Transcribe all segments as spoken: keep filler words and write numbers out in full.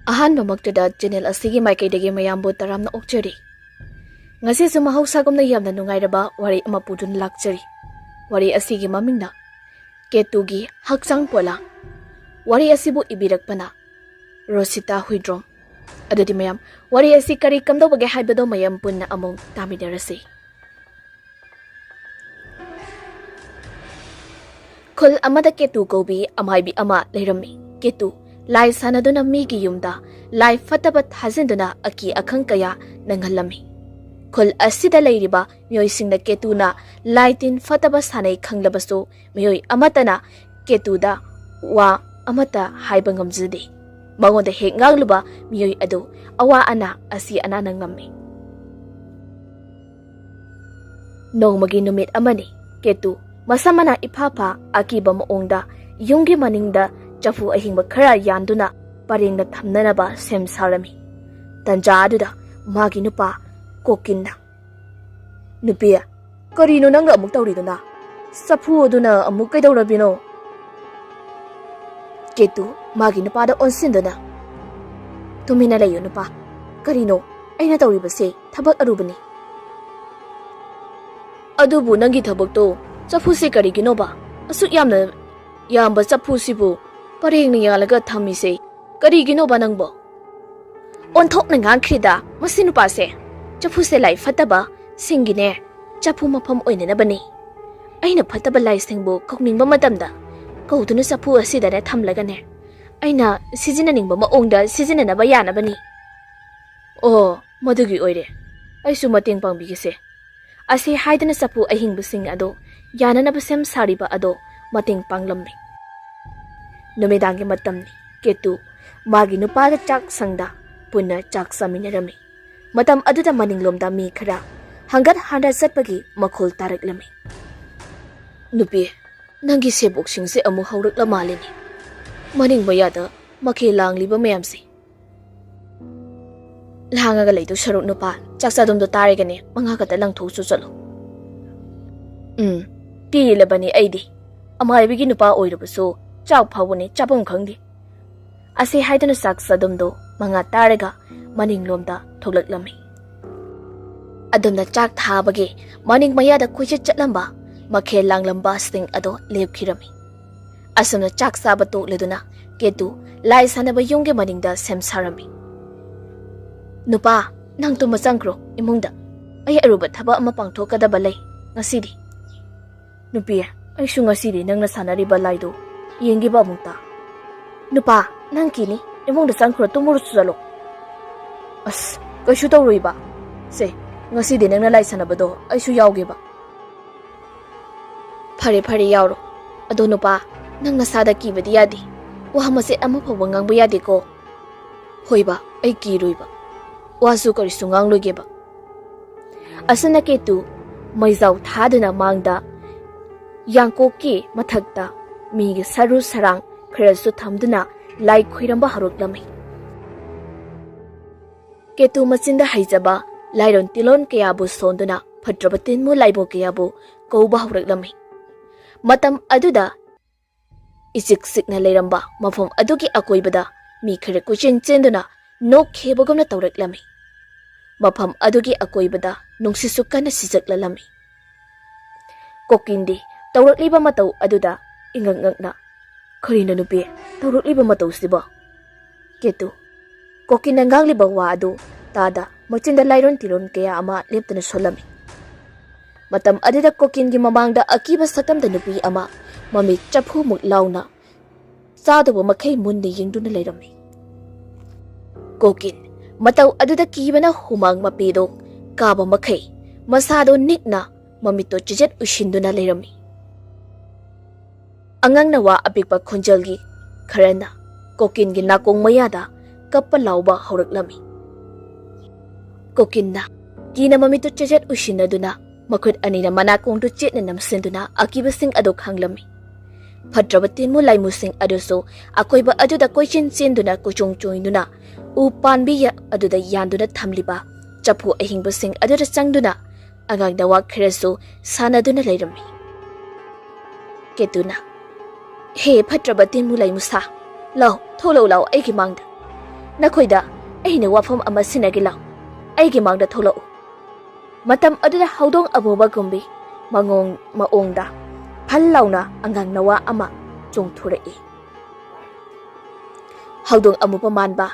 ꯑꯍꯥꯟꯕꯃꯛꯇꯗ channel ꯑꯁꯤꯒꯤ ꯃꯥꯏꯀꯩꯗꯒꯤ ꯃꯌꯥꯝꯕꯨ ꯇꯔꯥꯝꯅ ꯑꯣꯛꯆꯔꯤ꯫ ꯉꯁꯤꯁꯨ ꯃꯍꯧꯁꯥꯒꯨꯝꯅ ꯌꯥꯝꯅ ꯅꯨꯡꯉꯥꯏꯔꯕ ꯋꯥꯔꯤ ꯑꯃ ꯄꯨꯗꯨꯅ ꯂꯥꯛꯆꯔꯤ꯫ ꯋꯥꯔꯤ ꯑꯁꯤꯒꯤ ꯃꯃꯤꯡꯅ ꯀꯦꯇꯨꯒꯤ ꯍꯛꯆꯥꯡ ꯄꯣꯂꯥꯡ꯫ ꯋꯥꯔꯤ ꯑꯁꯤꯕꯨ ꯏꯕꯤꯔꯛꯄꯅ ꯔꯣꯁꯤꯇꯥ ꯍꯨꯏꯗ꯭ꯔꯣꯝ꯫ ꯑꯗꯨꯗꯤ ꯃꯌꯥꯝ, ꯋꯥꯔꯤ ꯑꯁꯤ ꯀꯔꯤ ꯀꯝꯗꯧꯕꯒꯦ ꯍꯥꯏꯕꯗꯣ ꯃꯌꯥꯝ ꯄꯨꯟꯅ ꯑꯃꯨꯛ ꯇꯥꯃꯤꯟꯅꯔꯁꯤ꯫ ꯈꯨꯜ ꯑꯃꯗ ꯀꯦꯇꯨ ꯀꯧꯕꯤ ꯑꯃꯥꯏꯕꯤ ꯑꯃ ꯂꯩꯔꯝꯃꯤ꯫ ꯀꯦꯇꯨ ꯂꯥꯏ ꯁꯥꯟꯅꯗꯨꯅ ꯃꯤꯒꯤ ꯌꯨꯝꯗ ꯂꯥꯏ ꯐꯠꯇꯕ ꯊꯥꯖꯤꯟꯗꯨꯅ ꯑꯀꯤ ꯑꯈꯪ ꯀꯌꯥ ꯅꯪꯍꯜꯂꯝꯃꯤ꯫ ꯈꯨꯜ ꯑꯁꯤꯗ ꯂꯩꯔꯤꯕ ꯃꯤꯑꯣꯏꯁꯤꯡꯅ ꯀꯦꯇꯨꯅ ꯂꯥꯏ ꯇꯤꯟ ꯐꯠꯇꯕ ꯁꯥꯟꯅꯩ ꯈꯪꯂꯕꯁꯨ, ꯃꯤꯑꯣꯏ ꯑꯃꯠꯇꯅ ꯀꯦꯇꯨꯗ ꯋꯥ ꯑꯃꯠꯇ ꯍꯥꯏꯕ ꯉꯝꯖꯗꯦ꯫ ꯃꯉꯣꯟꯗ ꯍꯦꯛ ꯉꯥꯡꯂꯨꯕ ꯃꯤꯑꯣꯏ ꯑꯗꯨ ꯑꯋꯥ ꯑꯅꯥ, ꯑꯁꯤ ꯑꯅꯥꯅ ꯉꯝꯃꯤ꯫ ꯅꯣꯡꯃꯒꯤ ꯅꯨꯃꯤꯠ ꯑꯃꯅꯤ꯫ ꯀꯦꯇꯨ ꯃꯁꯝ ꯃꯅꯥ ꯏꯐꯥ ꯐꯥ ꯑꯀꯤꯕ ꯃꯑꯣꯡꯗ ꯌꯨꯝꯒꯤ ꯃꯅꯤꯡꯗ ꯆꯐꯨ ꯑꯍꯤꯡꯕ ꯈꯔ ꯌꯥꯟꯗꯨꯅ ꯄꯔꯦꯡꯗ ꯊꯝꯅꯅꯕ ꯁꯦꯝ ꯁꯥꯔꯝꯃꯤ꯫ ꯇꯟꯖꯥ ꯑꯗꯨꯗ ꯃꯥꯒꯤ ꯅꯨꯄꯥ ꯀꯣꯀꯤꯟꯅ, "ꯅꯨꯄꯤ, ꯀꯔꯤꯅꯣ ꯅꯪꯒ ꯑꯃꯨꯛ ꯇꯧꯔꯤꯗꯨꯅ? ꯆꯐꯨ ꯑꯗꯨꯅ ꯑꯃꯨꯛ ꯀꯩꯗꯧꯔꯕꯤꯅꯣ?" ꯀꯦꯇꯨ ꯃꯥꯒꯤ ꯅꯨꯄꯥꯗ ꯑꯣꯟꯁꯤꯟꯗꯨꯅ, "ꯇꯨꯃꯤꯟꯅ ꯂꯩꯌꯨ ꯅꯨꯄꯥ꯫ ꯀꯔꯤꯅꯣ ꯑꯩꯅ ꯇꯧꯔꯤꯕꯁꯦ? ꯊꯕꯛ ꯑꯔꯨꯕꯅꯤ꯫" "ꯑꯗꯨꯕꯨ ꯅꯪꯒꯤ ꯊꯕꯛꯇꯣ, ꯆꯐꯨꯁꯦ ꯀꯔꯤꯒꯤꯅꯣꯕ? ꯑꯁꯨꯛ ꯌꯥꯝꯅ ꯌꯥꯝꯕ ꯆꯐꯨꯁꯤꯕꯨ ꯄꯔꯦꯡꯅ ꯌꯥꯜꯂꯒ ꯊꯝꯃꯤꯁꯦ ꯀꯔꯤꯒꯤꯅꯣꯕ ꯅꯪꯕꯣ?" ꯑꯣꯟꯊꯣꯛꯅ ꯉꯥꯡꯈ꯭ꯔꯤꯗ ꯃꯁꯤ ꯅꯨꯄꯥꯁꯦ꯫ "ꯆꯐꯨꯁꯦ ꯂꯥꯏ ꯐꯠꯇꯕ ꯁꯤꯡꯒꯤꯅꯦ, ꯆꯐꯨ ꯃꯐꯝ ꯑꯣꯏꯅꯅꯕꯅꯤ꯫ ꯑꯩꯅ ꯐꯠꯇꯕ ꯂꯥꯏꯁꯤꯡꯕꯨ ꯀꯧꯅꯤꯡꯕ ꯃꯇꯝꯗ ꯀꯧꯗꯨꯅ ꯆꯐꯨ ꯑꯁꯤꯗꯅꯦ ꯊꯝꯂꯒꯅꯦ, ꯑꯩꯅ ꯁꯤꯖꯤꯟꯅꯅꯤꯡꯕ ꯃꯑꯣꯡꯗ ꯁꯤꯖꯤꯟꯅꯅꯕ ꯌꯥꯅꯕꯅꯤ꯫" "ꯑꯣ, ꯃꯗꯨꯒꯤ ꯑꯣꯏꯔꯦ꯫ ꯑꯩꯁꯨ ꯃꯇꯦꯡ ꯄꯥꯡꯕꯤꯒꯦꯁꯦ꯫" ꯑꯁꯤ ꯍꯥꯏꯗꯨꯅ ꯆꯐꯨ ꯑꯍꯤꯡꯕꯁꯤꯡ ꯑꯗꯣ ꯌꯥꯅꯅꯕ ꯁꯦꯝ ꯁꯥꯔꯤꯕ ꯑꯗꯣ ꯃꯇꯦꯡ ꯄꯥꯡꯂꯝꯃꯤ꯫ ꯅꯨꯃꯤꯗꯥꯡꯒꯤ ꯃꯇꯝꯅꯤ꯫ ꯀꯦꯇꯨ ꯃꯥꯒꯤ ꯅꯨꯄꯥꯒ ꯆꯥꯛ ꯁꯪꯗ ꯄꯨꯟꯅ ꯆꯥꯛ ꯆꯥꯃꯤꯟꯅꯔꯝꯃꯤ꯫ ꯃꯇꯝ ꯑꯗꯨꯗ ꯃꯅꯤꯡꯂꯣꯝꯗ ꯃꯤ ꯈꯔ ꯍꯪꯒꯠ ꯍꯟꯗ ꯆꯠꯄꯒꯤ ꯃꯈꯣꯜ ꯇꯥꯔꯛꯂꯝꯃꯤ꯫ "ꯅꯨꯄꯤ, ꯅꯪꯒꯤ ꯁꯦꯕꯣꯛꯁꯤꯡꯁꯦ ꯑꯃꯨꯛ ꯍꯧꯔꯛꯂ ꯃꯥꯜꯂꯤꯅꯦ꯫ ꯃꯅꯤꯡ ꯃꯌꯥꯗ ꯃꯈꯦꯜ ꯂꯥꯡꯂꯤꯕ ꯃꯌꯥꯝꯁꯦ꯫" "ꯂꯥꯡꯉꯒ ꯂꯩꯗꯧ ꯁꯔꯨꯛ ꯅꯨꯄꯥ, ꯆꯥꯛ ꯆꯥꯗꯨꯝꯗꯣ ꯇꯥꯔꯒꯅꯦ ꯃꯉꯥ ꯈꯛꯇ ꯂꯪꯊꯣꯛꯆꯨ ꯆꯠꯂꯣ꯫" "ꯎꯝ, ꯄꯤꯔꯤꯂꯕꯅꯤ ꯑꯩꯗꯤ꯫ ꯑꯃꯥꯏꯕꯤꯒꯤ ꯅꯨꯄꯥ ꯑꯣꯏꯔꯕꯁꯨ ꯆꯥꯛ ꯐꯥꯎꯕꯅꯦ ꯆꯥꯐꯝ ꯈꯪꯗꯦ꯫ ꯑꯁꯤ ꯍꯥꯏꯗꯨꯅ ꯆꯥꯛ ꯆꯗꯨꯝꯗꯨ ꯃꯉꯥ ꯇꯥꯔꯒ ꯃꯅꯤꯡꯂꯣꯝꯗ ꯊꯣꯛꯂꯛꯂꯝꯃꯤ꯫ ꯑꯗꯨꯝꯅ ꯆꯥꯛ ꯊꯥꯕꯒꯤ ꯃꯅꯤꯡ ꯃꯌꯥꯗ ꯀꯣꯏꯆꯠ ꯆꯠꯂꯝꯕ, ꯃꯈꯦꯜ ꯂꯥꯡꯂꯝꯕꯁꯤꯡ ꯑꯗꯣ ꯂꯦꯞꯈꯤꯔꯝꯃꯤ꯫ ꯑꯁꯨꯝꯅ ꯆꯥꯛ ꯆꯥꯕ ꯇꯣꯛꯂꯗꯨꯅ ꯀꯦꯇꯨ ꯂꯥꯏ ꯁꯥꯟꯅꯕ ꯌꯨꯝꯒꯤ ꯃꯅꯤꯡꯗ ꯁꯦꯝ ꯁꯥꯔꯝꯃꯤ꯫ "ꯅꯨꯄꯥ, ꯅꯪ ꯇꯨꯝꯕ ꯆꯪꯈ꯭ꯔꯣ ꯏꯃꯨꯡꯗ꯫ ꯑꯩ ꯑꯔꯨꯕ ꯊꯕꯛ ꯑꯃ ꯄꯥꯡꯊꯣꯛꯀꯗꯕ ꯂꯩ ꯉꯁꯤꯗꯤ꯫" "ꯅꯨꯄꯤ, ꯑꯩꯁꯨ ꯉꯁꯤꯗꯤ ꯅꯪꯅ ꯁꯥꯟꯅꯔꯤꯕ ꯂꯥꯏꯗꯣ ꯌꯦꯡꯒꯦꯕ ꯑꯃꯨꯛꯇ꯫" "ꯅꯨꯄꯥ, ꯅꯪ ꯀꯤꯅꯤ, ꯏꯃꯨꯡꯗ ꯆꯪꯈ꯭ꯔꯣ, ꯇꯨꯝꯃꯨꯔꯁꯨ ꯆꯠꯂꯣ꯫" "ꯑꯁ, ꯀꯩꯁꯨ ꯇꯧꯔꯣꯏꯕ꯫ ꯁꯦ, ꯉꯁꯤꯗꯤ ꯅꯪꯅ ꯂꯥꯏ ꯁꯥꯟꯅꯕꯗꯣ ꯑꯩꯁꯨ ꯌꯥꯎꯒꯦꯕ꯫" "ꯐꯔꯦ, ꯐꯔꯦ, ꯌꯥꯎꯔꯣ꯫ ꯑꯗꯣ ꯅꯨꯄꯥ, ꯅꯪ ꯅꯁꯥꯗ ꯀꯤꯕꯗꯤ ꯌꯥꯗꯦ꯫ ꯋꯥ ꯃꯆꯦꯠ ꯑꯃ ꯐꯥꯎꯕ ꯉꯥꯡꯕ ꯌꯥꯗꯦꯀꯣ꯫" "ꯍꯣꯏꯕ, ꯑꯩ ꯀꯤꯔꯣꯏꯕ꯫ ꯋꯥꯁꯨ ꯀꯔꯤꯁꯨ ꯉꯥꯡꯂꯣꯏꯒꯦꯕ꯫" ꯑꯁꯨꯝꯅ ꯀꯦꯇꯨ ꯃꯩꯖꯥꯎ ꯊꯥꯗꯨꯅ ꯃꯥꯡꯗ ꯌꯥꯡꯀꯣꯛꯀꯤ ꯃꯊꯛꯇ ꯃꯤꯒꯤ ꯁꯔꯨ ꯁꯔꯥꯡ ꯈꯔꯁꯨ ꯊꯝꯗꯨꯅ ꯂꯥꯏ ꯈꯣꯏꯔꯝꯕ ꯍꯧꯔꯛꯂꯝꯃꯤ꯫ ꯀꯦꯇꯨ ꯃꯆꯤꯟꯗ ꯍꯩꯖꯕ ꯂꯥꯏꯔꯣꯟ ꯇꯤꯂꯣꯟ ꯀꯌꯥꯕꯨ ꯁꯣꯟꯗꯨꯅ ꯐꯠꯇ꯭ꯔꯕ ꯇꯤꯟꯃꯨ ꯂꯥꯏꯃꯨ ꯀꯌꯥꯕꯨ ꯀꯧꯕ ꯍꯧꯔꯛꯂꯝꯃꯤ꯫ ꯃꯇꯝ ꯑꯗꯨꯗ ꯏꯆꯤꯛ ꯆꯤꯛꯅ ꯂꯩꯔꯝꯕ ꯃꯐꯝ ꯑꯗꯨꯒꯤ ꯑꯀꯣꯏꯕꯗ ꯃꯤ ꯈꯔ ꯀꯣꯏꯆꯦꯟ ꯆꯦꯟꯗꯨꯅ ꯅꯣꯛꯈꯤꯕꯒꯨꯝꯅ ꯇꯧꯔꯛꯂꯝꯃꯤ꯫ ꯃꯐꯝ ꯑꯗꯨꯒꯤ ꯑꯀꯣꯏꯕꯗ ꯅꯨꯡꯁꯤꯠꯁꯨ ꯀꯟꯅ ꯁꯤꯖꯛꯂꯝꯃꯤ꯫ ꯀꯣꯀꯤꯟꯗꯤ ꯇꯧꯔꯛꯂꯤꯕ ꯃꯇꯧ ꯑꯗꯨꯗ ꯏꯉꯛ ꯉꯛꯅ, "ꯀꯔꯤꯅꯣ ꯅꯨꯄꯤ, ꯇꯧꯔꯛꯂꯤꯕ ꯃꯇꯧꯁꯤꯕꯣ?" ꯀꯦꯇꯨ ꯀꯣꯀꯤꯟꯅ ꯉꯥꯡꯂꯤꯕ ꯋꯥ ꯑꯗꯨ ꯇꯥꯗ ꯃꯆꯤꯟꯗ ꯂꯥꯏꯔꯣꯟ ꯇꯤꯔꯣꯟ ꯀꯌꯥ ꯑꯃ ꯂꯦꯞꯇꯅ ꯁꯣꯜꯂꯝꯃꯤ꯫ ꯃꯇꯝ ꯑꯗꯨꯗ ꯀꯣꯀꯤꯟꯒꯤ ꯃꯃꯥꯡꯗ ꯑꯀꯤꯕ ꯁꯛꯇꯝꯗ ꯅꯨꯄꯤ ꯑꯃ ꯃꯃꯤꯠ ꯆꯐꯨꯃꯨꯛ ꯂꯥꯎꯅ ꯆꯥꯗꯧꯕ ꯃꯈꯩ ꯃꯨꯟꯅ ꯌꯦꯡꯗꯨꯅ ꯂꯩꯔꯝꯃꯤ꯫ ꯀꯣꯀꯤꯟ ꯃꯇꯧ ꯑꯗꯨꯗ ꯀꯤꯕꯅ ꯍꯨꯃꯥꯡ ꯃꯄꯤꯗꯣ ꯀꯥꯕ ꯃꯈꯩ ꯃꯁꯥꯗꯣ ꯅꯤꯛꯅ ꯃꯃꯤꯠꯇꯣ ꯆꯤꯖꯦꯠ ꯎꯏꯁꯤꯟꯗꯨꯅ ꯂꯩꯔꯝꯃꯤ꯫ ꯑꯉꯥꯡꯅ ꯋꯥ ꯑꯄꯤꯛꯄ ꯈꯣꯟꯖꯦꯜꯒꯤ ꯈꯔꯅ ꯀꯣꯀꯤꯟꯒꯤ ꯅꯥꯀꯣꯡ ꯃꯌꯥꯗ ꯀꯞꯄ ꯂꯥꯎꯕ ꯍꯧꯔꯛꯂꯝꯃꯤ꯫ ꯀꯣꯀꯤꯟꯅ ꯀꯤꯅ ꯃꯃꯤꯠꯇꯨ ꯆꯦꯖꯦꯠ ꯎꯏꯁꯤꯟꯅꯗꯨꯅ ꯃꯈꯨꯠ ꯑꯅꯤꯅ ꯃꯅꯥꯀꯣꯡꯗꯨ ꯆꯦꯠꯅ ꯅꯝꯁꯤꯟꯗꯨꯅ ꯑꯀꯤꯕꯁꯤꯡ ꯑꯗꯨ ꯈꯥꯡꯂꯝꯃꯤ꯫ ꯐꯠꯇ꯭ꯔꯕ ꯇꯤꯟꯃꯨ ꯂꯥꯏꯃꯨꯁꯤꯡ ꯑꯗꯨꯁꯨ ꯑꯀꯣꯏꯕ ꯑꯗꯨꯗ ꯀꯣꯏꯆꯦꯟ ꯆꯦꯟꯗꯨꯅ ꯀꯣꯏꯆꯣꯡ ꯆꯣꯡꯗꯨꯅ ꯎ ꯄꯥꯟꯕꯤ ꯌ-, ꯑꯗꯨꯗ ꯌꯥꯟꯗꯨꯅ ꯊꯝꯂꯤꯕ ꯆꯐꯨ ꯑꯍꯤꯡꯕꯁꯤꯡ ꯑꯗꯨꯗ ꯆꯪꯗꯨꯅ ꯑꯉꯥꯡ ꯅꯋꯥ ꯈꯔꯁꯨ ꯁꯥꯟꯅꯗꯨꯅ ꯂꯩꯔꯝꯃꯤ꯫ ꯀꯦꯇꯨꯅ, "ꯍꯦ ꯐꯠꯇ꯭ꯔꯕ ꯇꯤꯟꯃꯨ ꯂꯥꯏꯃꯨꯁꯥ, ꯂꯥꯎ, ꯊꯣꯛꯂꯛꯎ ꯂꯥꯎ ꯑꯩꯒꯤ ꯃꯥꯡꯗ꯫ ꯅꯈꯣꯏꯗ ꯑꯩꯅ ꯋꯥꯐꯝ ꯑꯃ ꯁꯤꯟꯅꯒꯦ ꯂꯥꯎ꯫ ꯑꯩꯒꯤ ꯃꯥꯡꯗ ꯊꯣꯛꯂꯛꯎ꯫ ꯃꯇꯝ ꯑꯗꯨꯗ ꯍꯧꯗꯣꯡ ꯑꯃꯨꯕ ꯀꯨꯝꯕꯤ ꯃꯉꯣꯡ ꯃꯑꯣꯡꯗ ꯐꯜ ꯂꯥꯎꯅ ꯑꯉꯥꯡ ꯅꯋꯥ ꯑꯃ ꯆꯣꯡꯊꯣꯔꯛꯏ꯫ ꯍꯧꯗꯣꯡ ꯑꯃꯨꯕ ꯃꯥꯟꯕ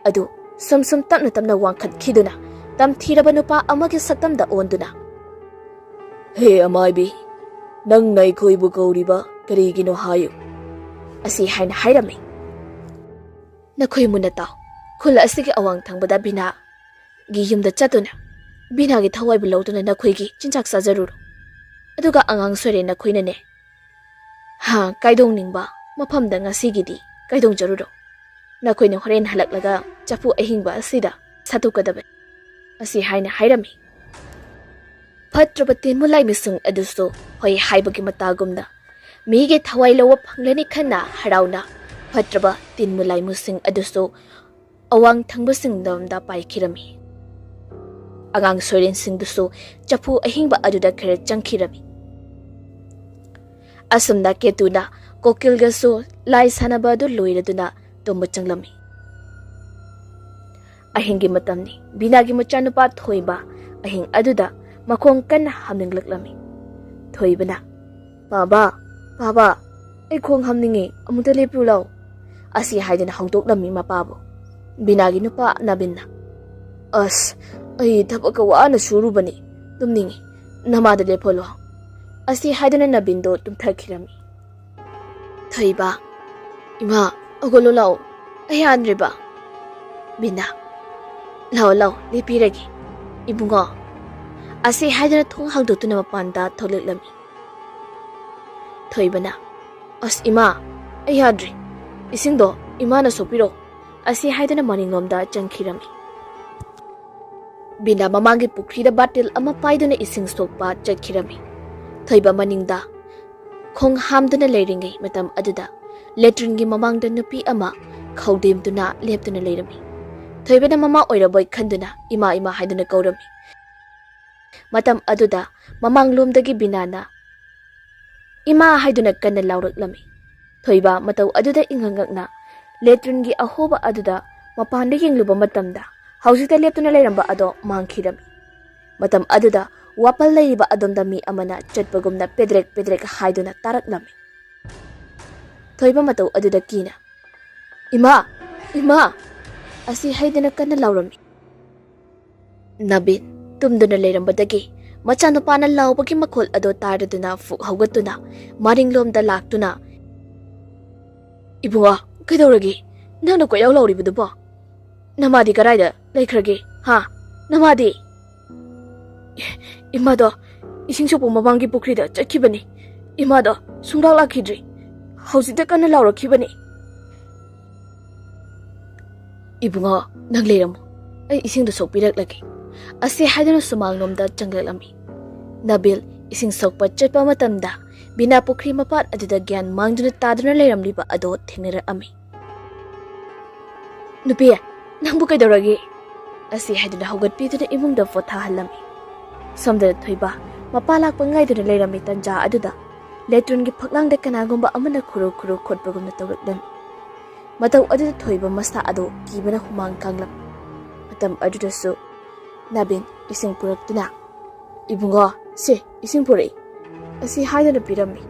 ꯑꯗꯨ ꯁꯨꯝ ꯁꯨꯝ ꯇꯞꯅ ꯇꯞꯅ ꯋꯥꯡꯈꯠꯈꯤꯗꯨꯅ ꯇꯝꯊꯤꯔꯕ ꯅꯨꯄꯥ ꯑꯃꯒꯤ ꯁꯛꯇꯝꯗ ꯑꯣꯟꯗꯨꯅ, "ꯍꯦ ꯑꯃꯥꯏꯕꯤ, ꯅꯪꯅ ꯑꯩꯈꯣꯏꯕꯨ ꯀꯧꯔꯤꯕ ꯀꯔꯤꯒꯤꯅꯣ ꯍꯥꯏꯌꯨ?" ꯑꯁꯤ ꯍꯥꯏꯅ ꯍꯥꯏꯔꯝꯃꯤ꯫ "ꯅꯈꯣꯏ ꯃꯨꯟꯅ ꯇꯥꯎ꯫ ꯈꯨꯜ ꯑꯁꯤꯒꯤ ꯑꯋꯥꯡ ꯊꯪꯕꯗ ꯕꯤꯅꯥꯒꯤ ꯌꯨꯝꯗ ꯆꯠꯇꯨꯅ ꯕꯤꯅꯥꯒꯤ ꯊꯋꯥꯏꯕꯨ ꯂꯧꯗꯨꯅ ꯅꯈꯣꯏꯒꯤ ꯆꯤꯟꯖꯥꯛ ꯆꯥꯖꯔꯨꯔꯣ꯫ ꯑꯗꯨꯒ ꯑꯉꯥꯡ ꯁꯣꯏꯔꯦ ꯅꯈꯣꯏꯅꯅꯦ, ꯍꯥ, ꯀꯥꯏꯗꯣꯡꯅꯤꯡꯕ ꯃꯐꯝꯗ ꯉꯁꯤꯒꯤꯗꯤ ꯀꯥꯏꯗꯣꯡꯖꯔꯨꯔꯣ꯫ ꯅꯈꯣꯏꯅ ꯍꯣꯔꯦꯟ ꯍꯜꯂꯛꯂꯒ ꯆꯐꯨ ꯑꯍꯤꯡꯕ ꯑꯁꯤꯗ ꯁꯥꯠꯇꯣꯛꯀꯗꯕꯅꯤ꯫" ꯑꯁꯤ ꯍꯥꯏꯅ ꯍꯥꯏꯔꯝꯃꯤ꯫ ꯐꯠꯇ꯭ꯔꯕ ꯇꯤꯟꯃꯨ ꯂꯥꯏꯃꯤꯁꯤꯡ ꯑꯗꯨꯁꯨ ꯍꯣꯏ ꯍꯥꯏꯕꯒꯤ ꯃꯇꯥꯒꯨꯝꯅ ꯃꯤꯒꯤ ꯊꯋꯥꯏ ꯂꯧꯕ ꯐꯪꯂꯅꯤ ꯈꯟꯅ ꯍꯔꯥꯎꯅ ꯐꯠꯇ꯭ꯔꯕ ꯇꯤꯟꯃꯨ ꯂꯥꯏꯃꯨꯁꯤꯡ ꯑꯗꯨꯁꯨ ꯑꯋꯥꯡ ꯊꯪꯕꯁꯤꯡꯂꯣꯝꯗ ꯄꯥꯏꯈꯤꯔꯝꯃꯤ꯫ ꯑꯉꯥꯡ ꯁꯣꯏꯔꯦꯟꯁꯤꯡꯗꯨꯁꯨ ꯆꯐꯨ ꯑꯍꯤꯡꯕ ꯑꯗꯨꯗ ꯈꯔ ꯆꯪꯈꯤꯔꯝꯃꯤ꯫ ꯑꯁꯨꯝꯅ ꯀꯦꯇꯨꯅ ꯀꯣꯀꯤꯜꯒꯁꯨ ꯂꯥꯏ ꯁꯥꯟꯅꯕ ꯑꯗꯨ ꯂꯣꯏꯔꯗꯨꯅ ꯇꯨꯝꯕ ꯆꯪꯂꯝꯃꯤ꯫ ꯑꯍꯤꯡꯒꯤ ꯃꯇꯝꯅꯤ꯫ ꯕꯤꯅꯥꯒꯤ ꯃꯆꯥꯅꯨꯄꯥ ꯊꯣꯏꯕ ꯑꯍꯤꯡ ꯑꯗꯨꯗ ꯃꯈꯣꯡ ꯀꯟꯅ ꯍꯥꯝꯅꯤꯡꯂꯛꯂꯝꯃꯤ꯫ ꯊꯣꯏꯕꯅ, "ꯄꯥꯕ, ꯄꯥꯕ, ꯑꯩ ꯈꯣꯡ ꯍꯥꯝꯅꯤꯡꯉꯤ, ꯑꯃꯨꯛꯇ ꯂꯦꯞꯄꯤꯌꯨ ꯂꯥꯎ꯫" ꯑꯁꯤ ꯍꯥꯏꯗꯨꯅ ꯍꯧꯗꯣꯛꯂꯝꯃꯤ ꯃꯄꯥꯕꯨ꯫ ꯕꯤꯅꯥꯒꯤ ꯅꯨꯄꯥ ꯅꯕꯤꯟꯅ, "ꯑꯁ, ꯑꯩ ꯊꯕꯛꯀ ꯋꯥꯅ ꯁꯨꯔꯨꯕꯅꯤ, ꯇꯨꯝꯅꯤꯡꯉꯤ, ꯅꯃꯥꯗ ꯂꯦꯞꯍꯜꯂꯣ꯫" ꯑꯁꯤ ꯍꯥꯏꯗꯨꯅ ꯅꯕꯤꯟꯗꯣ ꯇꯨꯝꯊꯈꯤꯔꯝꯃꯤ꯫ ꯊꯣꯏꯕ, "ꯏꯃꯥ, ꯍꯧꯒꯠꯂꯣ ꯂꯥꯎ, ꯑꯩ ꯍꯥꯟꯗ꯭ꯔꯤꯕ꯫" ꯕꯤꯅꯥ, "ꯂꯥꯎ ꯂꯥꯎ, ꯂꯦꯞꯄꯤꯔꯒꯦ, ꯏꯕꯨꯡꯉꯣ꯫" ꯑꯁꯤ ꯍꯥꯏꯗꯨꯅ ꯊꯣꯡ ꯍꯥꯡꯗꯣꯛꯇꯨꯅ ꯃꯄꯥꯟꯗ ꯊꯣꯛꯂꯛꯂꯝꯃꯤ꯫ ꯊꯣꯏꯕꯅ, "ꯑꯁ ꯏꯃꯥ, ꯑꯩ ꯌꯥꯗ꯭ꯔꯤ, ꯏꯁꯤꯡꯗꯣ ꯏꯃꯥꯅ ꯁꯣꯛꯄꯤꯔꯣ꯫" ꯑꯁꯤ ꯍꯥꯏꯗꯨꯅ ꯃꯅꯤꯡꯂꯣꯝꯗ ꯆꯪꯈꯤꯔꯝꯃꯤ꯫ ꯕꯤꯅꯥ ꯃꯃꯥꯡꯒꯤ ꯄꯨꯈ꯭ꯔꯤꯗ ꯕꯥꯇꯤꯜ ꯑꯃ ꯄꯥꯏꯗꯨꯅ ꯏꯁꯤꯡ ꯁꯣꯛꯄ ꯆꯠꯈꯤꯔꯝꯃꯤ꯫ ꯊꯣꯏꯕ ꯃꯅꯤꯡꯗ ꯈꯣꯡ ꯍꯥꯝꯗꯨꯅ ꯂꯩꯔꯤꯉꯩ ꯃꯇꯝ ꯑꯗꯨꯗ ꯂꯦꯇ꯭ꯔꯤꯟꯒꯤ ꯃꯃꯥꯡꯗ ꯅꯨꯄꯤ ꯑꯃ ꯈꯧꯗꯦꯝꯗꯨꯅ ꯂꯦꯞꯇꯨꯅ ꯂꯩꯔꯝꯃꯤ꯫ ꯊꯣꯏꯕꯅ ꯃꯃꯥ ꯑꯣꯏꯔꯕꯣꯏ ꯈꯟꯗꯨꯅ "ꯏꯃꯥ, ꯏꯃꯥ" ꯍꯥꯏꯗꯨꯅ ꯀꯧꯔꯝꯃꯤ꯫ ꯃꯇꯝ ꯑꯗꯨꯗ ꯃꯃꯥꯡꯂꯣꯝꯗꯒꯤ ꯕꯤꯅꯥꯅ "ꯏꯃꯥ" ꯍꯥꯏꯗꯨꯅ ꯀꯟꯅ ꯂꯥꯎꯔꯛꯂꯝꯃꯤ꯫ ꯊꯣꯏꯕ ꯃꯇꯧ ꯑꯗꯨꯗ ꯏꯉꯛ ꯉꯛꯅ ꯂꯦꯇ꯭ꯔꯤꯟꯒꯤ ꯑꯍꯣꯕ ꯑꯗꯨꯗ ꯃꯄꯥꯟꯗ ꯌꯦꯡꯂꯨꯕ ꯃꯇꯝꯗ, ꯍꯧꯖꯤꯛꯇ ꯂꯦꯞꯇꯨꯅ ꯂꯩꯔꯝꯕ ꯑꯗꯣ ꯃꯥꯡꯈꯤꯔꯝꯃꯤ꯫ ꯃꯇꯝ ꯑꯗꯨꯗ ꯋꯥꯄꯜ ꯂꯩꯔꯤꯕ ꯑꯗꯣꯝꯗ ꯃꯤ ꯑꯃꯅ ꯆꯠꯄꯒꯨꯝꯅ ꯄꯦꯗ꯭ꯔꯦꯛ ꯄꯦꯗ꯭ꯔꯦꯛ ꯍꯥꯏꯗꯨꯅ ꯇꯥꯔꯛꯂꯝꯃꯤ꯫ ꯊꯣꯏꯕ ꯃꯇꯧ ꯑꯗꯨꯗ ꯀꯤꯅ, "ꯏꯃꯥ! ꯏꯃꯥ!" ꯑꯁꯤ ꯍꯥꯏꯗꯨꯅ ꯀꯟꯅ ꯂꯥꯎꯔꯝꯃꯤ꯫ ꯅꯕꯤꯟ ꯇꯨꯝꯗꯨꯅ ꯂꯩꯔꯝꯕꯗꯒꯤ ꯃꯆꯥꯅꯨꯄꯥꯅ ꯂꯥꯎꯕꯒꯤ ꯃꯈꯣꯜ ꯑꯗꯨ ꯇꯥꯔꯗꯨꯅ ꯐꯨꯛ ꯍꯧꯒꯠꯇꯨꯅ ꯃꯅꯤꯡꯂꯣꯝꯗ ꯂꯥꯛꯇꯨꯅ, "ꯏꯕꯨꯡꯉꯣ, ꯀꯩꯗꯧꯔꯒꯦ? ꯅꯪꯅ ꯀꯣꯏꯂꯥꯎ ꯂꯥꯎꯔꯤꯕꯗꯨꯕꯣ? ꯅꯃꯥꯗꯤ ꯀꯗꯥꯏꯗ ꯂꯩꯈ꯭ꯔꯒꯦ, ꯍꯥ? ꯅꯃꯥꯗꯤ?" "ꯏꯃꯥꯗꯣ ꯏꯁꯤꯡ ꯁꯣꯛꯄ ꯃꯃꯥꯡꯒꯤ ꯄꯨꯈ꯭ꯔꯤꯗ ꯆꯠꯈꯤꯕꯅꯤ꯫ ꯏꯃꯥꯗꯣ ꯁꯨꯡꯂꯥꯛ ꯂꯥꯛꯈꯤꯗ꯭ꯔꯤ꯫ ꯍꯧꯖꯤꯛꯇ ꯀꯟꯅ ꯂꯥꯎꯔꯛꯈꯤꯕꯅꯤ꯫" "ꯏꯕꯨꯡꯉꯣ, ꯅꯪ ꯂꯩꯔꯝꯃꯣ, ꯑꯩ ꯏꯁꯤꯡꯗꯣ ꯁꯣꯛꯄꯤꯔꯛꯂꯒꯦ꯫" ꯑꯁꯤ ꯍꯥꯏꯗꯨꯅ ꯁꯨꯃꯥꯡꯂꯣꯝꯗ ꯆꯪꯂꯛꯂꯝꯃꯤ꯫ ꯅꯕꯤꯜ ꯏꯁꯤꯡ ꯁꯣꯛꯄ ꯆꯠꯄ ꯃꯇꯝꯗ ꯕꯤꯅꯥ ꯄꯨꯈ꯭ꯔꯤ ꯃꯄꯥꯟ ꯑꯗꯨꯗ ꯒ꯭ꯌꯥꯟ ꯃꯥꯡꯗꯨꯅ ꯇꯥꯗꯨꯅ ꯂꯩꯔꯝꯂꯤꯕ ꯑꯗꯣ ꯊꯦꯡꯅꯔꯛꯑꯝꯃꯤ꯫ "ꯅꯨꯄꯤ, ꯅꯪꯕꯨ ꯀꯩꯗꯧꯔꯒꯦ?" ꯑꯁꯤ ꯍꯥꯏꯗꯨꯅ ꯍꯧꯒꯠꯄꯤꯗꯨꯅ ꯏꯃꯨꯡꯗ ꯄꯣꯊꯥꯍꯜꯂꯝꯃꯤ꯫ ꯁꯣꯝꯗ ꯊꯣꯏꯕ ꯃꯄꯥ ꯂꯥꯛꯄ ꯉꯥꯏꯗꯨꯅ ꯂꯩꯔꯝꯃꯤ꯫ ꯇꯟꯖꯥ ꯑꯗꯨꯗ ꯂꯦꯇ꯭ꯔꯤꯟꯒꯤ ꯐꯛꯂꯥꯡꯗ ꯀꯅꯥꯒꯨꯝꯕ ꯑꯃꯅ ꯈꯨꯔꯨ ꯈꯨꯔꯨ ꯈꯣꯠꯄꯒꯨꯝꯅ ꯇꯧꯔꯛꯂꯝꯃꯤ꯫ ꯃꯇꯧ ꯑꯗꯨꯗ ꯊꯣꯏꯕ ꯃꯁꯥ ꯑꯗꯨ ꯀꯤꯕꯅ ꯍꯨꯃꯥꯡ ꯀꯥꯡꯂꯝꯃꯤ꯫ ꯃꯇꯝ ꯑꯗꯨꯗꯁꯨ ꯅꯕꯤꯟ ꯏꯁꯤꯡ ꯄꯨꯔꯛꯇꯨꯅ, "ꯏꯕꯨꯡꯉꯣ, ꯁꯦ, ꯏꯁꯤꯡ ꯄꯨꯔꯛꯏ," ꯑꯁꯤ ꯍꯥꯏꯗꯨꯅ ꯄꯤꯔꯝꯃꯤ꯫